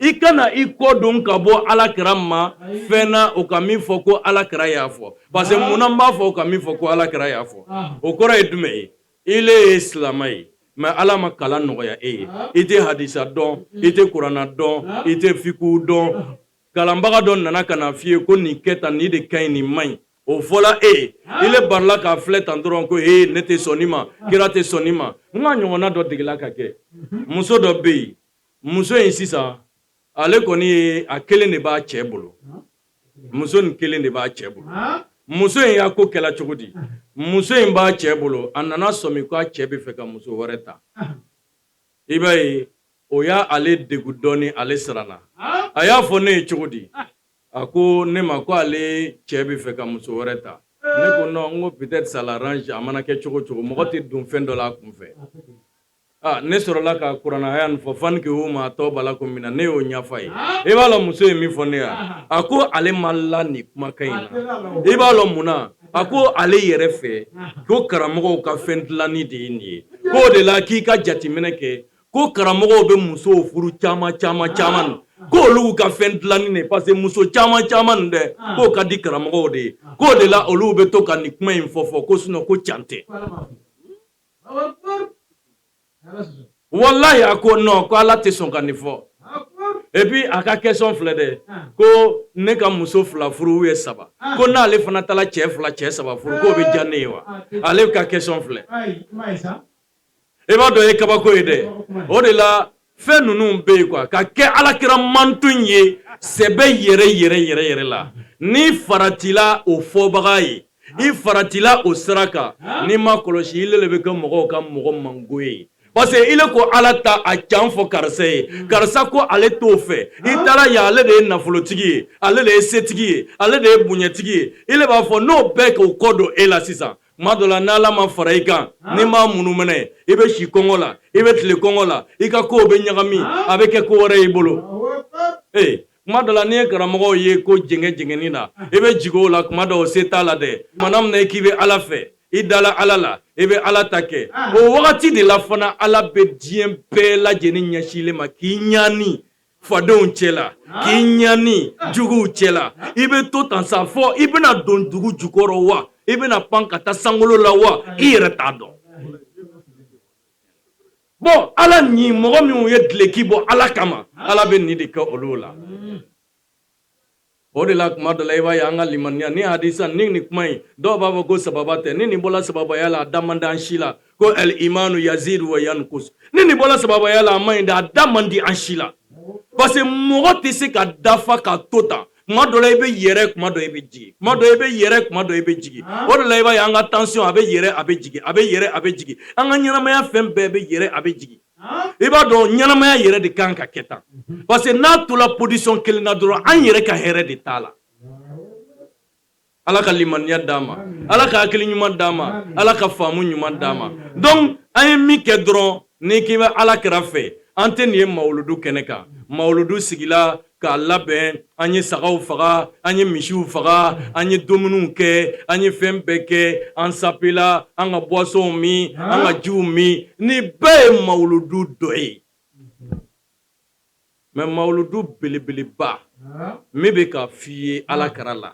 i kana i kɔ don ka bɔ Ala kira ma fɛn na, o ka min fɔ ko Ala kira y'a fɔ. Parce que munna n b'a fɔ o ka min fɔ ko Ala kira y'a fɔ? O kɔrɔ ye jumɛn ye? Ile ye silamɛ ye, mais Ala ma kalan nɔgɔya e ye. I tɛ hadisa dɔn, i tɛ kuranna dɔn, i tɛ fiku dɔn. Kalanbaga dɔ nana ka na f'i ye ko nin kɛ tan, nin de ka ɲi, nin man ɲi. O fɔla e ye, ile barila k'a filɛ tan dɔrɔn ko ee, ne tɛ sɔn nin ma, kira tɛ sɔn nin ma. N ka ɲɔgɔnna dɔ degela ka kɛ. Muso dɔ bɛ yen, muso in sisan, ale kɔni ye a kelen de b'a cɛ bolo. Muso nin kelen de b'a cɛ bolo. Muso in y'a ko kɛla cogo di? Muso in b'a cɛ bolo, a nana sɔmi k'a cɛ bɛ fɛ ka muso wɛrɛ ta. I b'a ye, o y'a ale degun dɔɔni, ale siranna. A y'a fɔ ne ye cogo di? A ko ne ma ko ale cɛ bɛ fɛ ka muso wɛrɛ ta. Ne ko non, n ko peut-être ça l'arrange. A mana kɛ cogo cogo, mɔgɔ tɛ don fɛn dɔ la a kun fɛ. Ah, ne sɔrɔla ka kuranɛ aya nin fɔ, fankihu ma tɔba lakum mina. Ne y'o ɲɛfɔ a ye. I b'a lɔn muso ye min fɔ ne ye, a ko ale ma la nin kumakan in na. I b'a lɔn mun na? A ko ale yɛrɛ fɛ ko karamɔgɔw ka fɛn dilanni de ye nin ye, k'o de la k'i ka jateminɛ kɛ ko karamɔgɔw bɛ musow furu caman caman caman. ko olu ka fɛn dilanni de parce que muso caman caman nin dɛ k'o ka di karamɔgɔw de ye, k'o de la olu bɛ to ka nin kuma in fɔ fɔ ko sinon ko can tɛ. Walayi a ko non, ko Ala tɛ sɔn ka nin fɔ. Et puis a ka question filɛ dɛ, ko ne ka muso fila furu ou ye saba, ko n'ale fana taara cɛ fila cɛ saba furu, k'o bɛ diya ne ye wa? Ale ka question filɛ. I b'a dɔn, ye kabako ye dɛ. O de la fɛn ninnu bɛ yen quoi, ka kɛ alakira mantɔn ye sɛbɛ yɛrɛ yɛrɛ yɛrɛ yɛrɛ la, n'i faratila o fɔbaga ye, i faratila o sira kan, n'i ma kɔlɔsi, ile le bɛ kɛ mɔgɔw ka mɔgɔ mango ye, parce que ile ko Ala ta a can fɔ karisa ye, karisa ko ale t'o fɛ. I taara yan, ale de ye nafolotigi ye, ale de ye setigi ye, ale de ye bonyatigi ye. Ile b'a fɔ n'o bɛɛ k'o kɔ don e la sisan, tuma dɔ la n'Ala ma fara i kan, n'i m'a munumɛnɛ, i bɛ si kɔngɔ la, i bɛ tile kɔngɔ la, i ka kow bɛ ɲagami, a bɛ kɛ ko wɛrɛ y'i bolo. Ee, tuma dɔ la n'i ye karamɔgɔw ye ko jɛngɛ jɛngɛni na, i bɛ jigin o la. Tuma dɔ o se t'a la dɛ. Tuma min na i k'i bɛ Ala fɛ, i dala Ala la, i bɛ Ala ta kɛ, o wagati de la fana Ala bɛ diɲɛ bɛɛ lajɛlen ɲɛsin i ma k'i ɲani fadenw cɛ la, k'i ɲani juguw cɛ la. I bɛ to tan sa fɔ i bɛna don dugu jukɔrɔ wa, i bɛna pan ka taa sankolo la wa, i yɛrɛ t'a dɔn. Bon, Ala ni mɔgɔ minnu ye duloki bɔ Ala kama, Ala bɛ nin de kɛ olu la. O de la tuma dɔ la i b'a ye an ka limaniya ni hadisa ni nin kuma in, dɔw b'a fɔ ko sababa tɛ. Ni nin bɔla sababaya la, a da man di an si la ko al imanu yazidu wa yankus. Ni nin bɔla sababaya la, a man ɲi dɛ, a da man di an si la, parce que mɔgɔ tɛ se ka dafa ka to tan. Kuma dɔ la i bɛ yɛrɛ, kuma dɔ i bɛ jigin, kuma dɔ i bɛ yɛrɛ, kuma dɔ i bɛ jigin. O de la i b'a ye an ka tension a bɛ yɛrɛ, a bɛ jigin, a bɛ yɛrɛ, a bɛ jigin. An ka ɲɛnamaya fɛn bɛɛ bɛ yɛrɛ, a bɛ jigin. I b'a dɔn, ɲɛnamaya yɛrɛ de kan ka kɛ tan, parce que n'a tola position kelen na dɔrɔn, an yɛrɛ ka hɛrɛ de t'a la. Ala ka limaniya d'an ma, Ala ka hakili ɲuman d'an ma, Ala ka faamu ɲuman d'an ma. Donc an ye min kɛ dɔrɔn, n'i k'i bɛ Ala kira fɛ, an tɛ nin ye mawuludu kɛnɛ kan. Mawuludu sigila k'a labɛn, an ye sagaw faga, an ye misiw faga, an ye dumuniw kɛ, an ye fɛn bɛɛ kɛ, an sapela, an ka boissonw min, an ka jiw min. Nin bɛɛ ye mawuludu dɔ ye. Mais mawuludu belebeleba min bɛ ka f'i ye Ala kira la,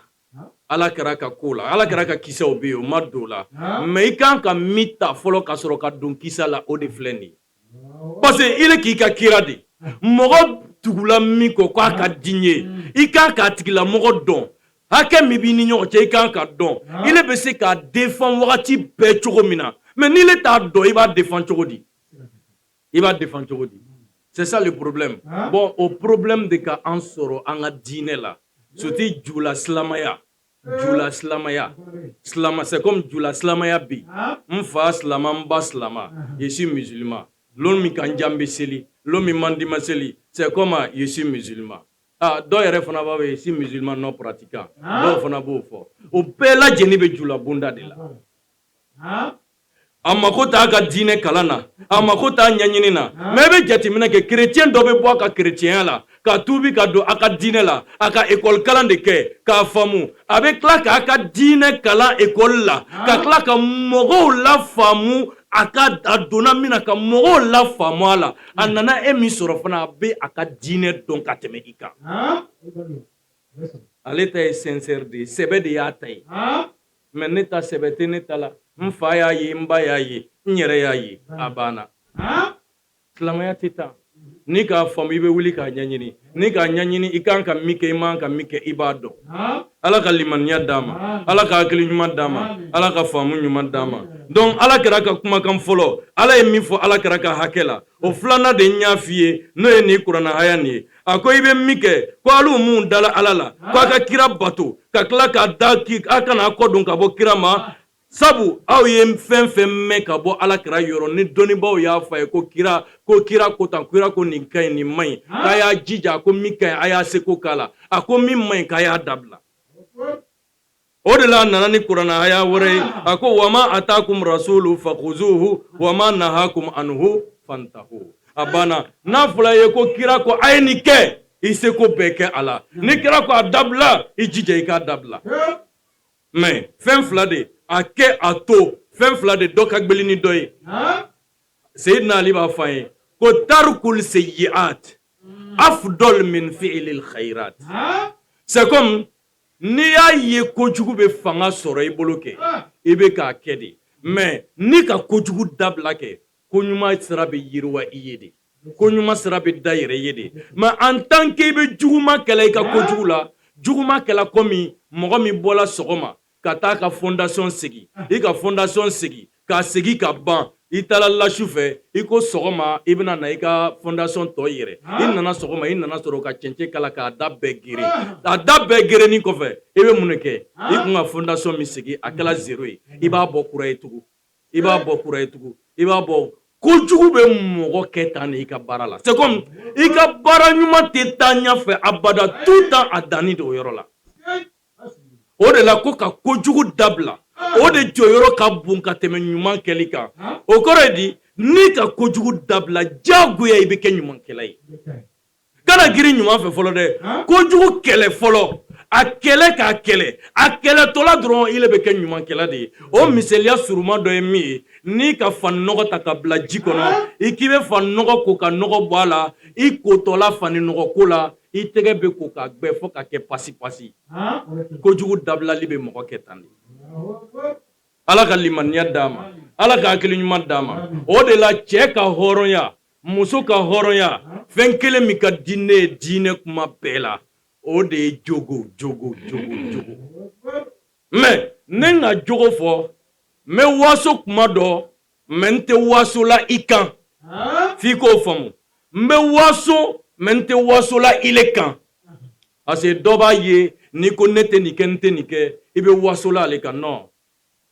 Ala kira ka ko la, Ala kira ka kisaw bɛ yen, o ma don o la. Mais i kan ka min ta fɔlɔ ka sɔrɔ ka don kisa la, o de filɛ nin ye, parce que i k'i ka kira de mɔgɔ tugula min kɔ k'a ka di n ye, i kan k'a tigilamɔgɔ dɔn, hakɛ min b'i ni ɲɔgɔn cɛ, i kan ka dɔn ile bɛ se k'a défend wagati bɛɛ cogo min na. Mais n'ile t'a dɔn, i b'a défend cogo di? I b'a défend cogo di? C'est ça le problème. Bon, o problème de ka an sɔrɔ an ka diinɛ la, surtout jula silamaya, jula silamaya, silama, c'est comme jula silamaya bi. N fa silama, n ba silama, je suis musulman. Lon min ka n diya n bɛ seli, lon min man di ma seli, c'est comme je suis musulman. Ah, dɔw yɛrɛ fana b'a fɔ je suis musulman non pratiquant, dɔw fana b'o fɔ. O bɛɛ lajɛlen bɛ jula bonda de la. A mako t'a ka diinɛ kalan na, a mako t'a ɲɛɲini na. Mais i bɛ jateminɛ kɛ, chrétien dɔ bɛ bɔ a ka chrétienya la ka tuubi ka don a ka diinɛ la, a ka école kalan de kɛ k'a faamu, a bɛ tila k'a ka diinɛ kalan école la, ka tila ka mɔgɔw lafaamu a ka a donna min na, ka mɔgɔw lafaamu a la. A nana e min sɔrɔ fana, a bɛ a ka diinɛ dɔn ka tɛmɛ i kan. Ale ta ye sincère de ye, sɛbɛ de y'a ta ye. Mais ne ta, sɛbɛ tɛ ne ta la. N fa y'a ye, n ba y'a ye, n yɛrɛ y'a ye, a banna. Silamɛya tɛ taa n'i k'a faamu, i bɛ wuli k'a ɲɛɲini. N'i k'a ɲɛɲini, i kan ka min kɛ, i man ka min kɛ, i b'a dɔn. Ala ka limaniya d'an ma, Ala ka hakili ɲuman d'an ma, Ala ka faamu ɲuman d'an ma. Donc Ala kira ka kumakan fɔlɔ, Ala ye min fɔ Ala kira ka hakɛ la, o filanan de n y'a f'i ye, n'o ye nin kuranɛ haya nin ye. A ko i bɛ min kɛ, ko alu mun dala Ala la, ko a ka kira bato, ka tila k'a da a kana a kɔ don ka bɔ kira ma, sabu aw ye fɛn fɛn mɛn ka bɔ Ala kira yɔrɔ, ni dɔnnibaaw y'a fɔ a ye ko kira ko, kira ko tan, kira ko nin ka ɲi, nin man ɲi, k'a y'a jija, ko min ka ɲi, a y'a seko k'a la, a ko min man ɲi, k'a y'a dabila. O de la a nana ni kuranɛ aya wɛrɛ ye, a ko wama atakum rasulu fakhuzuhu wama nahakum anhu fantahu. A banna. N'a fɔra i ye ko kira ko a ye nin kɛ, i seko bɛɛ kɛ a la. Ni kira ko a dabila, i jija i k'a dabila. Mais fɛn fila de a kɛ, a to, fɛn fila de dɔ ka gbeli ni dɔ ye. Seyidina Ali b'a fɔ an ye ko tarikul seyiat. afdal min fi'lil khairat. C'est comme n'i y'a ye kojugu bɛ fanga sɔrɔ i bolo kɛ, i bɛ k'a kɛ de. Mais n'i ka kojugu dabila kɛ, ko ɲuman sira bɛ yiriwa i ye de, ko ɲuman sira bɛ da yɛrɛ ye de. Mais en tant que i bɛ juguman kɛla i ka kojugu la, juguman kɛla komi mɔgɔ min bɔla sɔgɔma ka taa ka fondation sigi, i ka fondation sigi k'a sigi ka ban, i taara la su fɛ, i ko sɔgɔma i bɛna na i ka fondation tɔ yɛrɛ. I nana sɔgɔma, i nana sɔrɔ ka cɛncɛn k'a la k'a da bɛɛ gere. A da bɛɛ gerenin kɔfɛ, i bɛ mun de kɛ? I kun ka fondation min sigi, a kɛla zéro ye. I b'a bɔ kura ye tugun, i b'a bɔ kura ye tugun, i b'a bɔ. Kojugu bɛ mɔgɔ kɛ tan de i ka baara la. C'est comme i ka baara ɲuman tɛ taa ɲɛfɛ abada, tout le temps a danni de o yɔrɔ la. O de la ko ka kojugu dabila, o de jɔyɔrɔ ka bon ka tɛmɛ ɲuman kɛli kan. O kɔrɔ ye di? N'i ka kojugu dabila, diyagoya i bɛ kɛ ɲumankɛla ye. Kana girin ɲuman fɛ fɔlɔ dɛ, kojugu kɛlɛ fɔlɔ, a kɛlɛ k'a kɛlɛ, a kɛlɛtɔla dɔrɔn i le bɛ kɛ ɲumankɛla de ye. O misaliya surunman dɔ ye min ye, n'i ka fani nɔgɔ ta ka bila ji kɔnɔ, i k'i bɛ fani nɔgɔ ko ka nɔgɔ bɔ a la, i kotɔla fani nɔgɔ ko la, i tɛgɛ bɛ ko ka gbɛ fo ka kɛ pasi pasi. Kojugu dabilali bɛ mɔgɔ kɛ tan de. Ala ka limaniya d'a ma, Ala ka hakili ɲuman d'a ma. O de la cɛ ka hɔrɔnya, muso ka hɔrɔnya, fɛn kelen min ka di ne ye diinɛ kuma bɛɛ la, o de ye jogo, jogo, jogo, jogo. Mais ne ka jogo fɔ, n bɛ waso kuma dɔ, mais n tɛ waso la i kan, f'i k'o faamu. N bɛ waso, mais n tɛ waso la i le kan, parce que dɔ b'a ye n'i ko ne tɛ nin kɛ, n tɛ nin kɛ, i bɛ waso la ale kan. Non,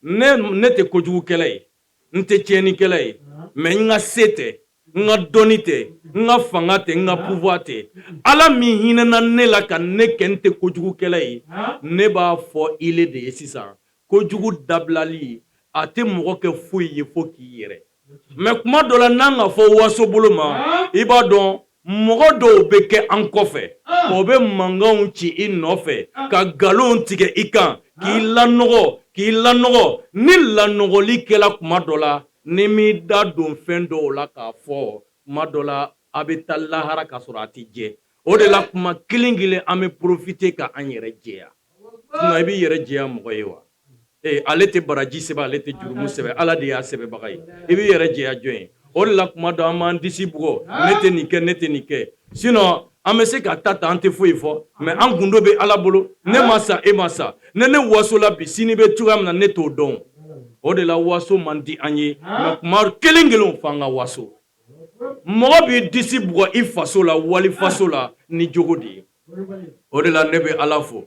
ne tɛ kojugukɛla ye, n tɛ tiɲɛnikɛla ye, mais n ka se tɛ, n ka dɔnni tɛ, n ka fanga tɛ, n ka pouvoir tɛ. Ala min hinɛna ne la ka ne kɛ n tɛ kojugukɛla ye, ne b'a fɔ ile de ye sisan, kojugu dabilali a tɛ mɔgɔ kɛ foyi ye fo k'i yɛrɛ. Mais kuma dɔ la, n'an ka fɔ waso bolo ma, i b'a dɔn mɔgɔ dɔw bɛ kɛ an kɔfɛ, o bɛ mankanw ci i nɔfɛ, ka nkalonw tigɛ i kan, k'i lanɔgɔ, k'i lanɔgɔ. Ni lanɔgɔli kɛla kuma dɔ la, ni m'i da don fɛn dɔw la k'a fɔ, kuma dɔ la a bɛ taa lahara ka sɔrɔ a tɛ jɛ. O de la kuma kelen kelen an bɛ profiter ka an yɛrɛ jɛya. Sinon i b'i yɛrɛ jɛya mɔgɔ ye wa? Ee, ale tɛ baraji sɛbɛn, ale tɛ jurumu sɛbɛn, Ala de y'a sɛbɛnbaga ye. I b'i yɛrɛ jɛya jɔn ye? O de la kuma dɔ an b'an disi bugɔ, ne tɛ nin kɛ, ne tɛ nin kɛ. Sinon an bɛ se ka ta ta, an tɛ foyi fɔ, mais an gundo bɛ Ala bolo. Ne ma sa, e ma sa. Ne ne wasola bi, sini bɛ cogoya min na, ne t'o dɔn. O de la waso man di an ye, mais kuma kelen kelen f'an ka waso. Mɔgɔ b'i disi bugɔ i faso la, wali faso la, ni jogo de ye. O de la ne bɛ Ala fo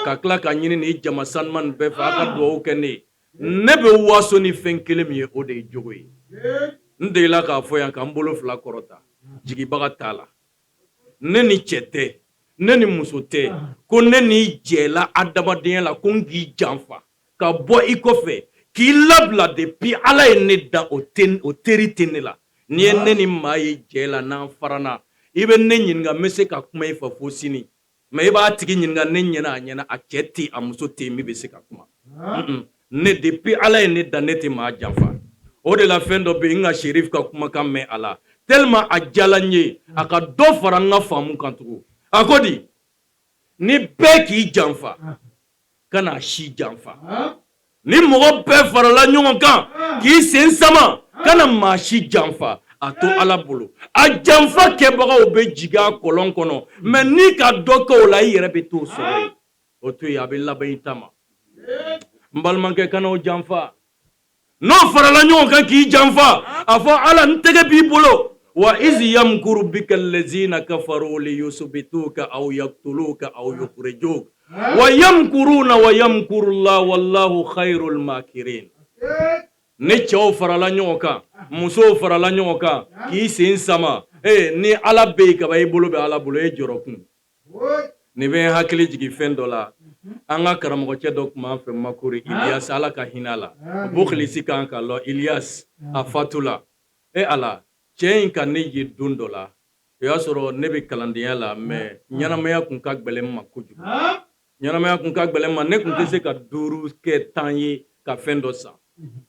ka tila ka ɲini ni jama sanuman nin bɛɛ fɛ, a ka dugawu kɛ ne ye. Ne bɛ waso ni fɛn kelen min ye, o de ye jogo ye. N delila k'a fɔ yan ka n bolo fila kɔrɔta, jigibaga t'a la. Ne ni cɛ tɛ, ne ni muso tɛ, ko ne n'i jɛla adamadenya la, ko n k'i janfa ka bɔ i kɔfɛ k'i labila. Depuis Ala ye ne da, o teri tɛ ne la. N'i ye ne ni maa ye jɛ la, n'an farana, i bɛ ne ɲininka, n bɛ se ka kuma i fɛ fo sini, mais i b'a tigi ɲininka ne ɲɛna, a ɲɛna, a cɛ tɛ, a muso tɛ, min bɛ se ka kuma. Ne, depuis Ala ye ne da, ne tɛ maa janfa. O de la fɛn dɔ bɛ yen, n ka Serif ka kumakan mɛn a la tellement a diyala n ye, a ka dɔ fara n ka faamu kan tugun. A ko di, ni bɛɛ k'i janfa, kana si janfa. Ni mɔgɔ bɛɛ farala ɲɔgɔn kan k'i sen sama, kana maa si janfa, a to Ala bolo. A janfa kɛbagaw bɛ jigin a kɔlɔn kɔnɔ, mais n'i ka dɔ kɛ o la, i yɛrɛ bɛ t'o sɔrɔ yen. O to yen, a bɛ laban i ta ma. N balimakɛ, kana o janfa. N'o farala ɲɔgɔn kan k'i janfa, a fɔ Ala, n tɛgɛ b'i bolo. Wa iz yamkuru bika allazina kafaru liyusbituka aw yaktuluka aw yukhrijuk wa yamkuruna wa yamkurullah wallahu khairul makirin. Ni cɛw farala ɲɔgɔn kan, musow farala ɲɔgɔn kan k'i sen sama, ee, ni Ala bɛ yen kaban, i bolo bɛ Ala bolo, e jɔrɔ kun. Nin bɛ n hakili jigin fɛn dɔ la. An ka karamɔgɔcɛ dɔ tun b'an fɛ Makori, Iliyas, Ala ka hinɛ a la. Bokilisi kan ka lɔ Iliyas, a fatula. E Ala, cɛ in ka ne ye don dɔ la, o y'a sɔrɔ ne bɛ kalandenya la, mais ɲɛnamaya kun ka gɛlɛn n ma kojugu, ɲɛnamaya kun ka gɛlɛn n ma. Ne kun tɛ se ka 5 kɛ 10 ye ka fɛn dɔ san,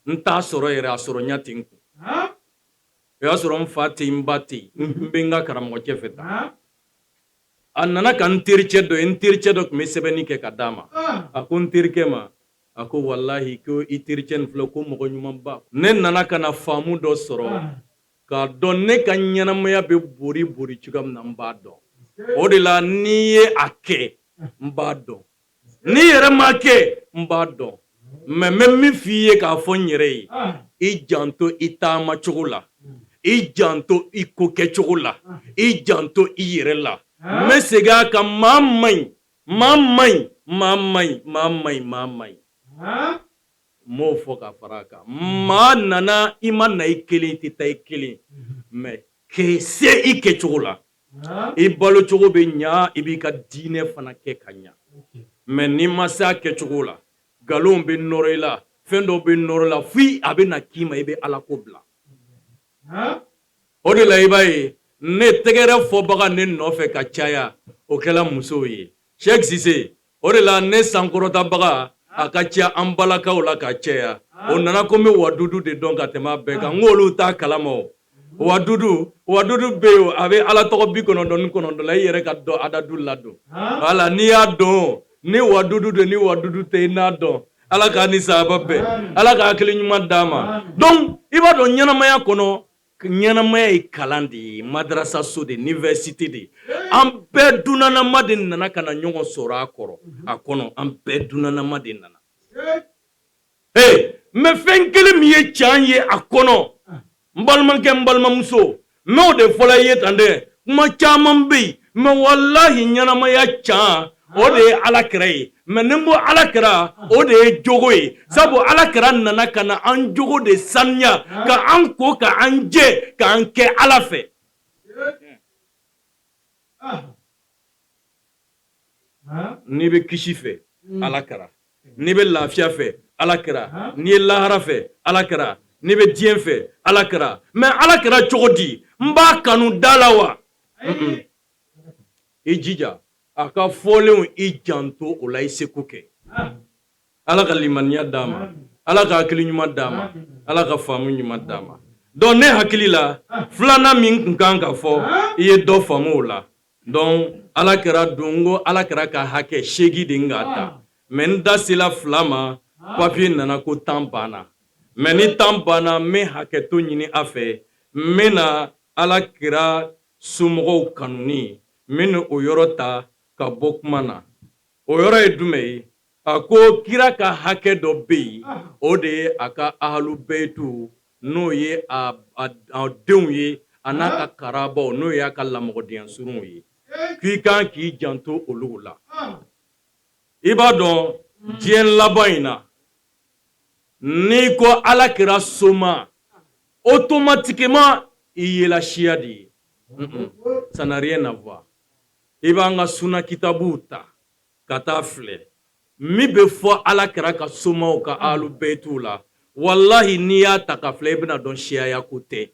n t'a sɔrɔ yɛrɛ, a sɔrɔ ɲɛ tɛ n kun. O y'a sɔrɔ n fa tɛ yen, n ba tɛ yen, n bɛ n ka karamɔgɔcɛ fɛ tan. A nana ka n tericɛ dɔ ye, n tericɛ dɔ tun bɛ sɛbɛnni kɛ ka d'a ma. A ko n terikɛ ma, a ko walahi, ko i tericɛ nin filɛ, ko mɔgɔ ɲumanba. Ne nana ka na faamu dɔ sɔrɔ k'a dɔn ne ka ɲɛnamaya bɛ bori bori cogoya min na, n b'a dɔn. O de la n'i ye a kɛ, n b'a dɔn. N'i yɛrɛ m'a kɛ, n b'a dɔn. Mais n bɛ min f'i ye k'a fɔ n yɛrɛ ye, i janto i taama cogo la, i janto i ko kɛcogo la, i janto i yɛrɛ la. N bɛ segin a kan, maa man ɲi, maa man ɲi, maa man ɲi, maa man ɲi, maa man ɲi. N m'o fɔ ka fara a kan. Maa nana, i ma na i kelen, i tɛ taa i kelen, mais k'i se i kɛcogo la, i balo cogo bɛ ɲa, i b'i ka diinɛ fana kɛ ka ɲa. Mais n'i ma se a kɛcogo la, nkalon bɛ nɔrɔ i la, fɛn dɔw bɛ nɔrɔ i la, fo a bɛ na k'i ma, i bɛ Ala ko bila. O de la i b'a ye ne tɛgɛrɛ fɔbaga ne nɔfɛ ka caya, o kɛla musow ye. Cheikh Cissé, o de la ne sankɔrɔtabaga a ka ca an balakaw la ka caya. O nana ko n bɛ wadudu de dɔn ka tɛmɛ a bɛɛ kan. N k'olu t'a kalama. O wadudu, wadudu bɛ yen, a bɛ Ala tɔgɔ 99 la, i yɛrɛ ka dɔn adadu ladon. Wala n'i y'a dɔn ni wadudu de, ni wadudu tɛ, i n'a dɔn. Ala k'a ni sahaba bɛn, Ala ka hakili ɲuman d'a ma. Donc i b'a dɔn, ɲɛnamaya kɔnɔ, ɲɛnamaya ye kalan de ye, madarasa so de, université de ye. An bɛɛ dunanama de nana ka na ɲɔgɔn sɔrɔ a kɔrɔ, a kɔnɔ. An bɛɛ dunanama de nana. Ee, mais fɛn kelen min ye can ye a kɔnɔ, n balimakɛ, n balimamuso, n b'o de fɔla i ye tan dɛ. Kuma caman bɛ yen, mais walahi, ɲɛnamaya can, o de ye Ala kira ye. Mais ni n ko Ala kira, o de ye jogo ye, sabu Ala kira nana ka na an jogo de saniya, ka an ko, ka an jɛ, k'an kɛ Ala fɛ. N'i bɛ kisi fɛ, Ala kira. N'i bɛ lafiya fɛ, Ala kira. N'i ye lahara fɛ, Ala kira. N'i bɛ diɲɛ fɛ, Ala kira. Mais Ala kira cogo di? N b'a kanu da la wa? I jija a ka fɔlenw, i janto o la, i seko kɛ. Ala ka limaniya d'a ma, Ala ka hakili ɲuman d'a ma, Ala ka faamu ɲuman d'a ma. Donc ne hakili la, filanan min tun kan ka fɔ, i ye dɔ faamu o la. Donc Ala kira dun, ko Ala kira ka hakɛ 8 de k'a ta, mais n da sela 2 ma. Papiye nana ko temps banna. Mais ni temps banna, n bɛ hakɛto ɲini a fɛ. N bɛna Ala kira somɔgɔw kanuni, n bɛna o yɔrɔ ta ka bɔ kuma na. O yɔrɔ ye jumɛn ye? A ko kira ka hakɛ dɔ bɛ yen, o de ye a ka ahalu bɛyitu, n'o ye a denw ye, a n'a ka karabaw, n'o y'a ka lamɔgɔdenya surunw ye, k'i kan k'i janto olu la. I b'a dɔn, diɲɛ laban in na, n'i ko Ala kira soma, automatiquement i yela siya de ye. Ça n'a rien à voir. I b'an ka suna kitabuw ta ka taa filɛ min bɛ fɔ Ala kira ka somaw ka alu bɛyitu la, walahi, n'i y'a ta ka filɛ, i bɛna dɔn siyaya ko tɛ.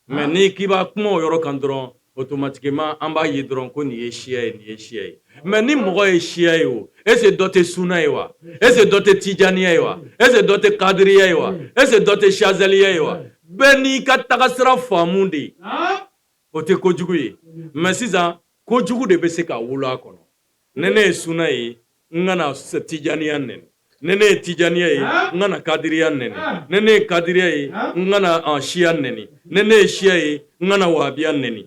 Mais n'i k'i b'a kuma o yɔrɔ kan dɔrɔn, automatiquement an b'a ye dɔrɔn ko nin ye siya ye, nin ye siya ye. Mais ni mɔgɔ ye siya ye, o est ce que dɔ tɛ suna ye wa? Est ce que dɔ tɛ tijaniya ye wa? Est ce que dɔ tɛ kadiriya ye wa? Est ce que dɔ tɛ shazaliya ye wa? Bɛɛ n'i ka tagasira faamu de ye, o tɛ kojugu ye. Mais sisan, kojugu de bɛ se ka wolo a kɔnɔ. Ni ne ye suna ye, n kana tijaniya nɛni. Ni ne ye tijaniya ye, n kana kadiriya nɛni. Ni ne ye kadiriya ye, n kana siya nɛni. Ni ne ye siya ye, n kana wahabiya nɛni.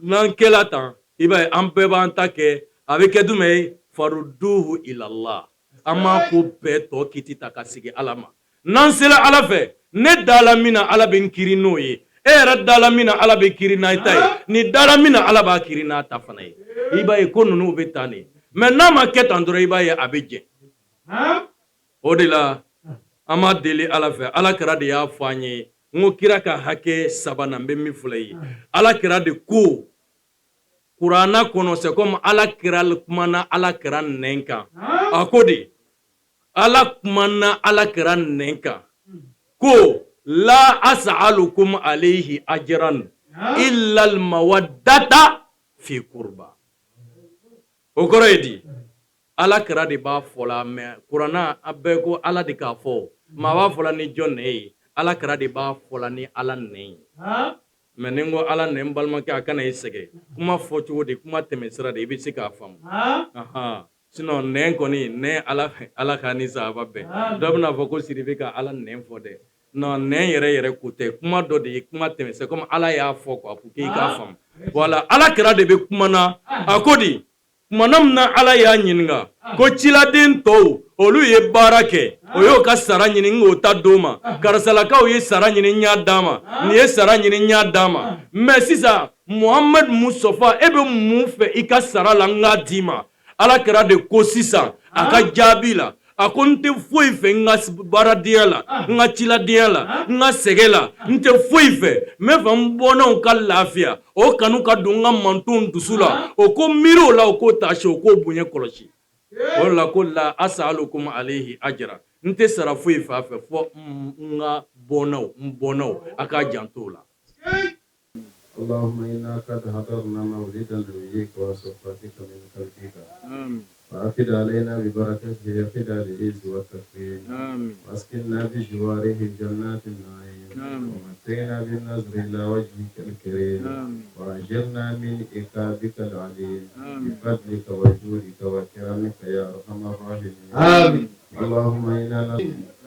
N'an kɛla tan, i b'a ye an bɛɛ b'an ta kɛ. A bɛ kɛ jumɛn ye? Faruduhu ilallah. An b'a ko bɛɛ tɔ kiti ta ka sigi Ala ma. N'an sera Ala fɛ, ne dala min na, Ala bɛ n kiri n'o ye. E yɛrɛ dala min na, Ala bɛ kiri n'a ta ye. Ni dala min na, Ala b'a kiri n'a ta fana ye. I b'a ye ko ninnu bɛ tan de. Mais n'a ma kɛ tan dɔrɔn, i b'a ye a bɛ jɛ. O de la an b'a deli Ala fɛ. Ala kira de y'a fɔ an ye. N ko kira ka hakɛ sabanan, n bɛ min fɔ i ye, Ala kira de ko kuranna kɔnɔ, c'est comme Ala kira kumana Ala kira nɛn kan. A ko de, Ala kumana Ala kira nɛn kan ko la as'alukum alayhi ajran illa almawaddata fi qurba. O kɔrɔ ye di? Ala kira de b'a fɔ la, mais kuranna a bɛɛ ko Ala de k'a fɔ. Maa b'a fɔla ni jɔn nɛn ye? Ala kira de b'a fɔla ni Ala nɛn ye. Mais ni n ko ala nɛn, n balimakɛ, a kana i sɛgɛn. Kuma fɔcogo de, kuma tɛmɛsira de, i bɛ se k'a faamu. Sinon nɛn kɔni, nɛn, ala ala ka ni sahaba bɛn. Dɔ bɛna fɔ ko Sidibe ka ala nɛn fɔ dɛ. Non, nɛn yɛrɛ yɛrɛ ko tɛ, kuma dɔ de ye, kuma tɛmɛ, c'est comme ala y'a fɔ quoi, pour que i k'a faamu. Voilà, ala kira de bɛ kuma na. A ko di kumana min na, ala y'a ɲininka ko ciladen tɔw, olu ye baara kɛ, o y'o ka sara ɲini, n k'o ta d'o ma. Karisalakaw ye sara ɲini, n y'a d'a ma. Nin ye sara ɲini, n y'a d'a ma. Mais sisan, Muhamadu Mustafa, e bɛ mun fɛ i ka sara la, n k'a d'i ma? Ala kira de ko sisan a ka jaabi la, a ko n tɛ foyi fɛ n ka baaradenya la, n ka ciladenya la, n ka sɛgɛn la, n tɛ foyi fɛ. N bɛ fɛ n bɔnnaw ka lafiya, o kanu ka don n ka mantonw dusu la, o ko miiri o la, o k'o taasi, o k'o bonya kɔlɔsi. O la ko la asalukum alayhi ajra, n tɛ sara foyi fɛ a fɛ fɔ n ka bɔnnaw, n bɔnnaw, a k'a janto o la. اللهم إنا قد حضرنا مولد نبيك وصفاتك من خلقك فأفد علينا ببركته يفد العز والتكريم. وأسكننا بجواره جنات النعيم. ومتعنا بالنظر إلى وجهك الكريم. وأجرنا من عقابك العليم. بفضلك وجودك وكرمك يا أرحم الراحمين. آمين. اللهم إنا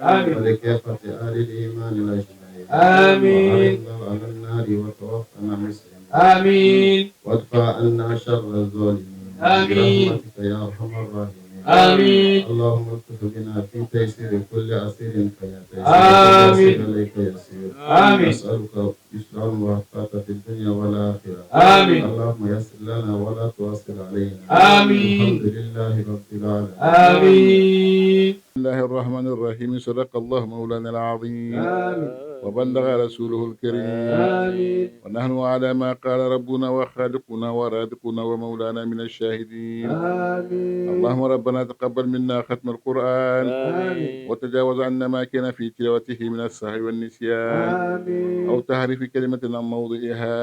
آمين. ولكافة أهل الإيمان أجمعين. آمين. وأعنا على النار وتوفنا مسلمين. آمين. وادفع عنا شر الظالمين. آمين. برحمتك يا أرحم الراحمين. آمين. اللهم الطف بنا في تيسير كل عسير، فيا تيسير آمين. كل عسير عليك يسير. آمين. نسألك يسرا وعافاة في الدنيا والآخرة. آمين. اللهم يسر لنا ولا تعسر علينا. آمين. الحمد لله رب العالمين. آمين. بسم الله الرحمن الرحيم. صدق الله مولانا العظيم. آمين. وبلغ رسوله الكريم. آمين. ونحن على ما قال ربنا وخالقنا ورازقنا ومولانا من الشاهدين. آمين. اللهم ربنا تقبل منا ختم القرآن. آمين. وتجاوز عنا ما كان في تلاوته من السهو والنسيان. آمين. أو تحريف كلمة عن موضعها.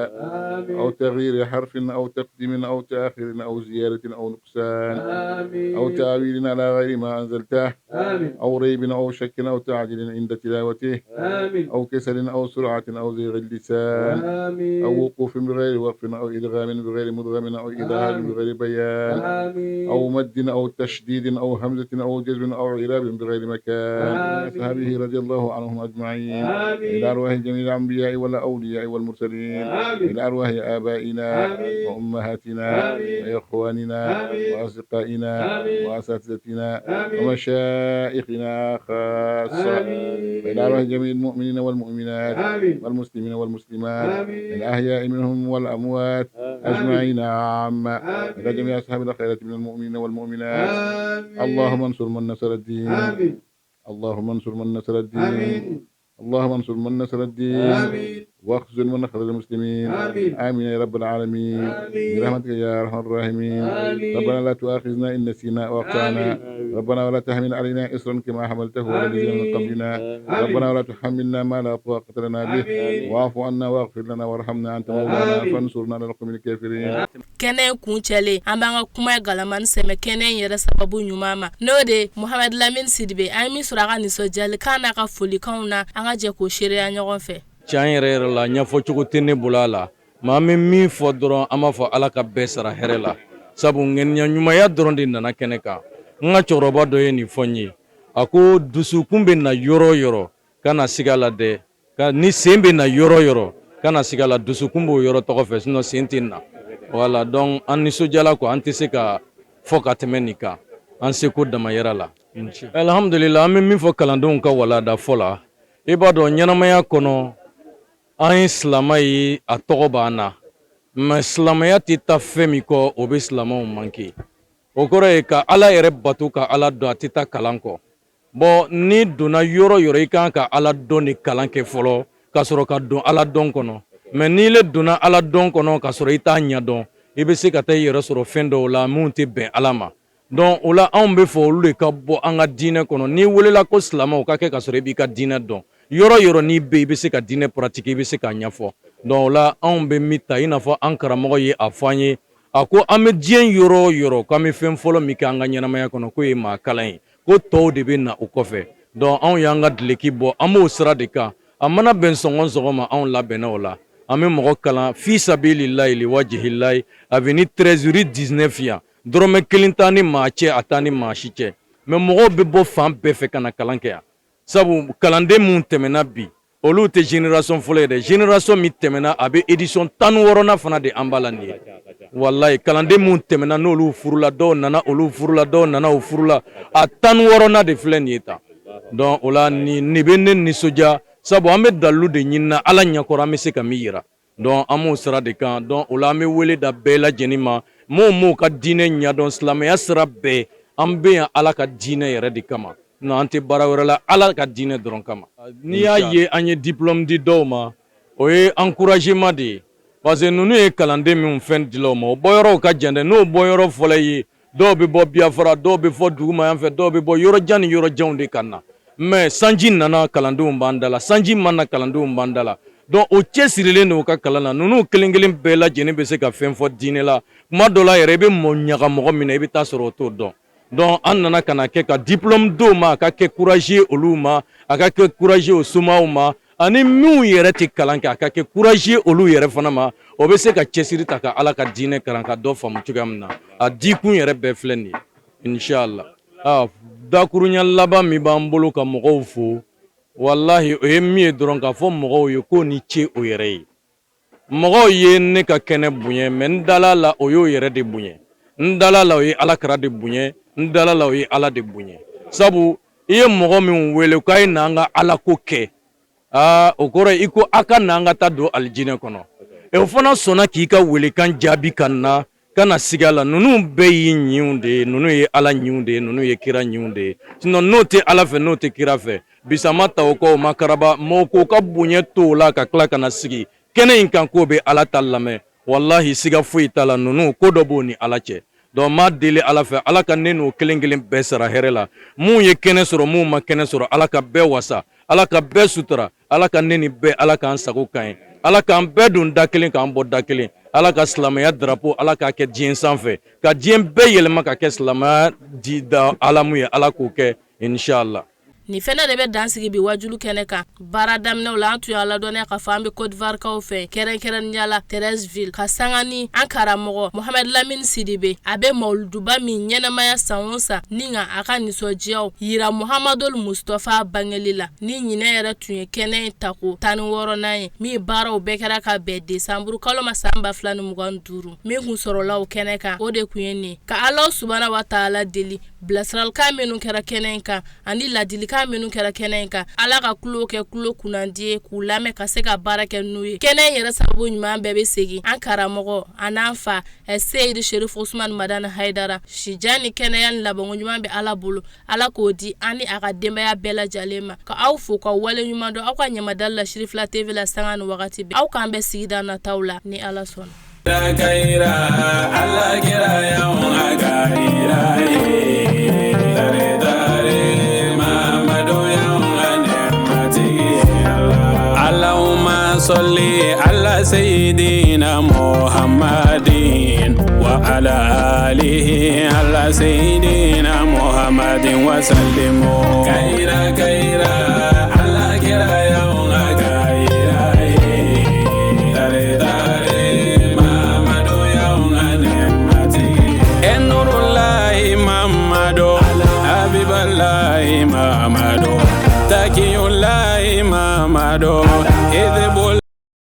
آمين. أو تغيير حرف أو تقديم أو تأخير أو زيادة أو نقصان. آمين. أو تأويل على غير ما أنزلته. آمين. أو ريب أو شك أو تعجيل عند تلاوته. آمين. أو كسل أو سرعة أو زيغ اللسان. آمين. أو وقوف بغير وقف أو إدغام بغير مدغم أو إظهار آمين. بغير بيان. آمين. أو مد أو تشديد أو همزة أو جزم أو إعراب بغير مكان. آمين. أصحابه رضي الله عنهم أجمعين. آمين. إلى أرواح جميع الأنبياء والأولياء والمرسلين. آمين. إلى أرواح آبائنا. آمين. وأمهاتنا. آمين. وإخواننا. آمين. وأصدقائنا. آمين. وأساتذتنا. آمين. ومشايخنا خاصة. آمين. وإلى أرواح جميع المؤمنين والمؤمنات. آمين. والمسلمين والمسلمات. آمين. الأحياء منهم والأموات. آمين. أجمعين عامة. آمين. إلى جميع أصحاب الخيرات من المؤمنين والمؤمنات. آمين. اللهم انصر من نصر الدين. آمين. اللهم انصر من نصر الدين. آمين. اللهم انصر من نصر الدين. آمين. واخذل من خذل المسلمين. آمين. آمين يا رب العالمين. آمين. برحمتك يا أرحم الراحمين. آمين. ربنا لا تؤاخذنا إن نسينا أو أخطأنا. آمين. ربنا ولا تحمل علينا إصرا كما حملته على الذين من آمين. قبلنا. آمين. ربنا ولا تحملنا ما لا طاقة لنا به. آمين. واعف عنا واغفر لنا وارحمنا أنت مولانا. آمين. فانصرنا على القوم الكافرين. Kɛnɛ in kuncɛlen, an b'an ka kuma galamani sɛmɛ kɛnɛ in yɛrɛ sababu ɲuman ma, n'o de ye Mohamed Lamine Sidibe. An ye min sɔrɔ a ka nisɔndiyalikan n'a ka folikanw na, an ka jɛ k'o seereya ɲɔgɔn fɛ. Tiɲɛ yɛrɛ yɛrɛ la, ɲɛfɔcogo tɛ ne bolo a la. Maa, an bɛ min fɔ dɔrɔn, an b'a fɔ ala ka bɛɛ sara hɛrɛ la, sabu ŋaniya ɲumanya dɔrɔn de nana kɛnɛ kan. N ka cɛkɔrɔba dɔ ye nin fɔ n ye, a ko dusukun bɛ na yɔrɔ o yɔrɔ, kana siga la dɛ, ka ni sen bɛ na yɔrɔ o yɔrɔ, kana siga la, dusukun b'o yɔrɔ tɔgɔ fɛ, sinon sen tɛ na. Voilà, donc an nisɔndiyala quoi, an tɛ se ka fɔ ka tɛmɛ nin kan, an seko damayɛrɛ la. Alhamdulillah, an bɛ min fɔ kalandenw ka walada fɔ la, i b'a dɔn ɲɛnamaya kɔnɔ, an ye silama ye, a tɔgɔ b'an na, mais silamɛya tɛ taa fɛn min kɔ, o bɛ silamaw manqué. O kɔrɔ ye ka ala yɛrɛ bato, ka ala dɔn, a tɛ taa kalan kɔ. Bon, n'i donna yɔrɔ yɔrɔ, i kan ka ala dɔn ni kalan kɛ fɔlɔ ka sɔrɔ ka don ala dɔn kɔnɔ. Mais n'i le donna ala dɔn kɔnɔ ka sɔrɔ i t'a ɲɛdɔn, i bɛ se ka taa i yɛrɛ sɔrɔ fɛn dɔw la minnu tɛ bɛn ala ma. Donc o la, anw bɛ fɔ olu de ka bɔ an ka diinɛ kɔnɔ. N'i welela ko silamɛw ka kɛ ka sɔrɔ i b'i ka diinɛ dɔn, yɔrɔ yɔrɔ n'i bɛ, i bɛ se ka diinɛ pratiquer, i bɛ se k'a ɲɛfɔ. Donc o la, anw bɛ min ta, i n'a fɔ an karamɔgɔ ye a fɔ an ye, a ko an bɛ diɲɛ yɔrɔ o yɔrɔ, k'an bɛ fɛn fɔlɔ min kɛ an ka ɲɛnamaya kɔnɔ, k'o ye maa kalan ye, ko tɔw de bɛ na o kɔfɛ. Donc anw y'an ka duloki bɔ, an b'o sira de kan. A mana bɛn sɔngɔ sɔgɔma, anw labɛnna o la. An bɛ mɔgɔ kalan fi sabilillahi liwajihillahi, avenue 13 rue 19 yan. Dɔrɔmɛ kelen t'an ni maa cɛ, a t'an ni maa si cɛ. Mais mɔgɔw bɛ bɔ fan bɛɛ fɛ ka na kalan kɛ yan, sabu kalanden minnu tɛmɛna bi, olu tɛ génération fɔlɔ ye dɛ. Génération min tɛmɛna, a bɛ édition 16nan fana de an b'a la nin ye. Walayi, kalanden minnu tɛmɛna, n'olu furula, dɔw nana, olu furula, dɔw nana, u furula, a 16nan de filɛ nin ye tan. Donc o la, nin bɛ ne nisɔndiya, sabu an bɛ dalilu de ɲinina Ala ɲɛkɔrɔ, an bɛ se ka min yira. Donc an b'o sira de kan. Donc o la, an bɛ wele da bɛɛ lajɛlen ma, m'o m'o ka diinɛ ɲɛdɔn, silamɛya sira bɛɛ. An bɛ yan Ala ka diinɛ yɛrɛ de kama. Non, an tɛ baara wɛrɛ la Ala ka diinɛ dɔrɔn kama. N'i y'a ye an ye diplôme di dɔw ma, o ye encouragement de ye, parce que ninnu ye kalanden minnu fɛn dila u ma, o bɔyɔrɔw ka jan dɛ. N'o bɔyɔrɔ fɔlɔ ye, dɔw bɛ bɔ Biafra, dɔw bɛ fɔ duguma yan fɛ, dɔw bɛ bɔ yɔrɔ jan ni yɔrɔ janw de ka na. Mais sanji nana, kalandenw b'an da la, sanji ma na, kalandenw b'an da la. Donc o cɛsirilen don u ka kalan na. Ninnu kelen kelen bɛɛ lajɛlen bɛ se ka fɛn fɔ diinɛ la. Kuma dɔ la yɛrɛ, i bɛ mɔ ɲaga mɔgɔ min na, i bɛ taa sɔrɔ o t'o dɔn. Donc an nana ka na kɛ ka diplôme d'o ma, a ka kɛ courage ye olu ma, a ka kɛ courage o somaw ma, ani minnu yɛrɛ tɛ kalan kɛ, a ka kɛ courage ye olu yɛrɛ fana ma, o bɛ se ka cɛsiri ta ka Ala ka diinɛ kalan ka dɔ faamu cogoya min na. A dikun yɛrɛ bɛɛ filɛ nin ye, inshallah. Ah, dakurunya laban min b'an bolo ka mɔgɔw fo, walahi, o ye min ye dɔrɔn, k'a fɔ mɔgɔw ye k'o ni ce. O yɛrɛ ye mɔgɔw ye ne ka kɛnɛ bonya, mais n dala la, o y'o yɛrɛ de bonya. N dala la, o ye Ala kira de bonya. N dala la, o ye Ala de bonya, sabu i ye mɔgɔ min wele k'a ye na an ka Ala ko kɛ, aa, o kɔrɔ i ko a ka na an ka taa don alijinɛ kɔnɔ. O fana sɔnna k'i ka welekan jaabi ka na ka na siga la. Ninnu bɛɛ y'i ɲinw de ye, ninnu ye Ala ɲinw de ye, ninnu ye kira ɲinw de ye. Sinon n'o tɛ Ala fɛ, n'o tɛ kira fɛ, bisama ta o kɔ, o ma karaba mɔgɔ k'o ka bonya to o la ka tila ka na sigi kɛnɛ in kan k'o bɛ Ala ta lamɛn. Walahi, siga foyi t'a la, ninnu ko dɔ b'o ni Ala cɛ. Donc n b'a deli Ala fɛ, Ala ka ne n'o kelen kelen bɛɛ sara hɛrɛ la. Mun ye kɛnɛ sɔrɔ, mun ma kɛnɛ sɔrɔ, Ala ka bɛɛ wasa, Ala ka bɛɛ sutura, Ala ka ne ni bɛɛ, Ala k'an sago kan ye, Ala k'an bɛɛ don da kelen, k'an bɔ da kelen. Ala ka silamɛya drapeau, Ala k'a kɛ diɲɛ sanfɛ, ka diɲɛ bɛɛ yɛlɛma ka kɛ silamɛya di da alamu ye. Ala k'o kɛ, inshallah. Nin fɛnɛ de bɛ dan sigi bi wajulu kɛnɛ kan. Baara daminɛw la, an tun y'a ladɔnniya k'a fɔ an bɛ Côte d'Ivoire kaw fɛ, kɛrɛnkɛrɛnnenya la Treichville, ka sanga ni an karamɔgɔ Mohamed Lamine Sidibe. A bɛ mawuluduba min ɲɛnamaya san o san ni ka a ka nisɔndiyaw yira Muhamadul Mustafa bangeli la, ni ɲinɛ yɛrɛ tun ye kɛnɛ in tako 16nan ye, min baaraw bɛɛ kɛra ka bɛn desanburu kalo ma san 2025. Min kun sɔrɔla o kɛnɛ kan, o de tun ye nin ka Ala subahana wa taala deli. Bilasiralikan minnu kɛra kɛnɛ in kan ani ladilikan minnu kɛra kɛnɛ in kan, Ala ka tulo kɛ tulo kunnandi ye k'u lamɛn ka se ka baara kɛ n'u ye. Kɛnɛ in yɛrɛ sababu ɲuman bɛɛ bɛ segin an karamɔgɔ an'an fa Seyidi Sherif Usman Madani Hayidara. Sijan ni kɛnɛya ni labanko ɲuman bɛ Ala bolo, Ala k'o di an ni a ka denbaya bɛɛ lajɛlen ma. Ka aw fo ka wale ɲuman dɔn aw ka ɲamadali la Sirifila TV la sanga ni wagati bɛɛ. Aw k'an bɛn sigida nataw la ni Ala sɔnna. Sɔli ala seyidina Muhammadin wa ala alihi ala seyidina Muhammadin wa salimu kayira kayira ala kira Mamadu Habibalayi Mamadu Takiyulayi Mamadu Idibulayi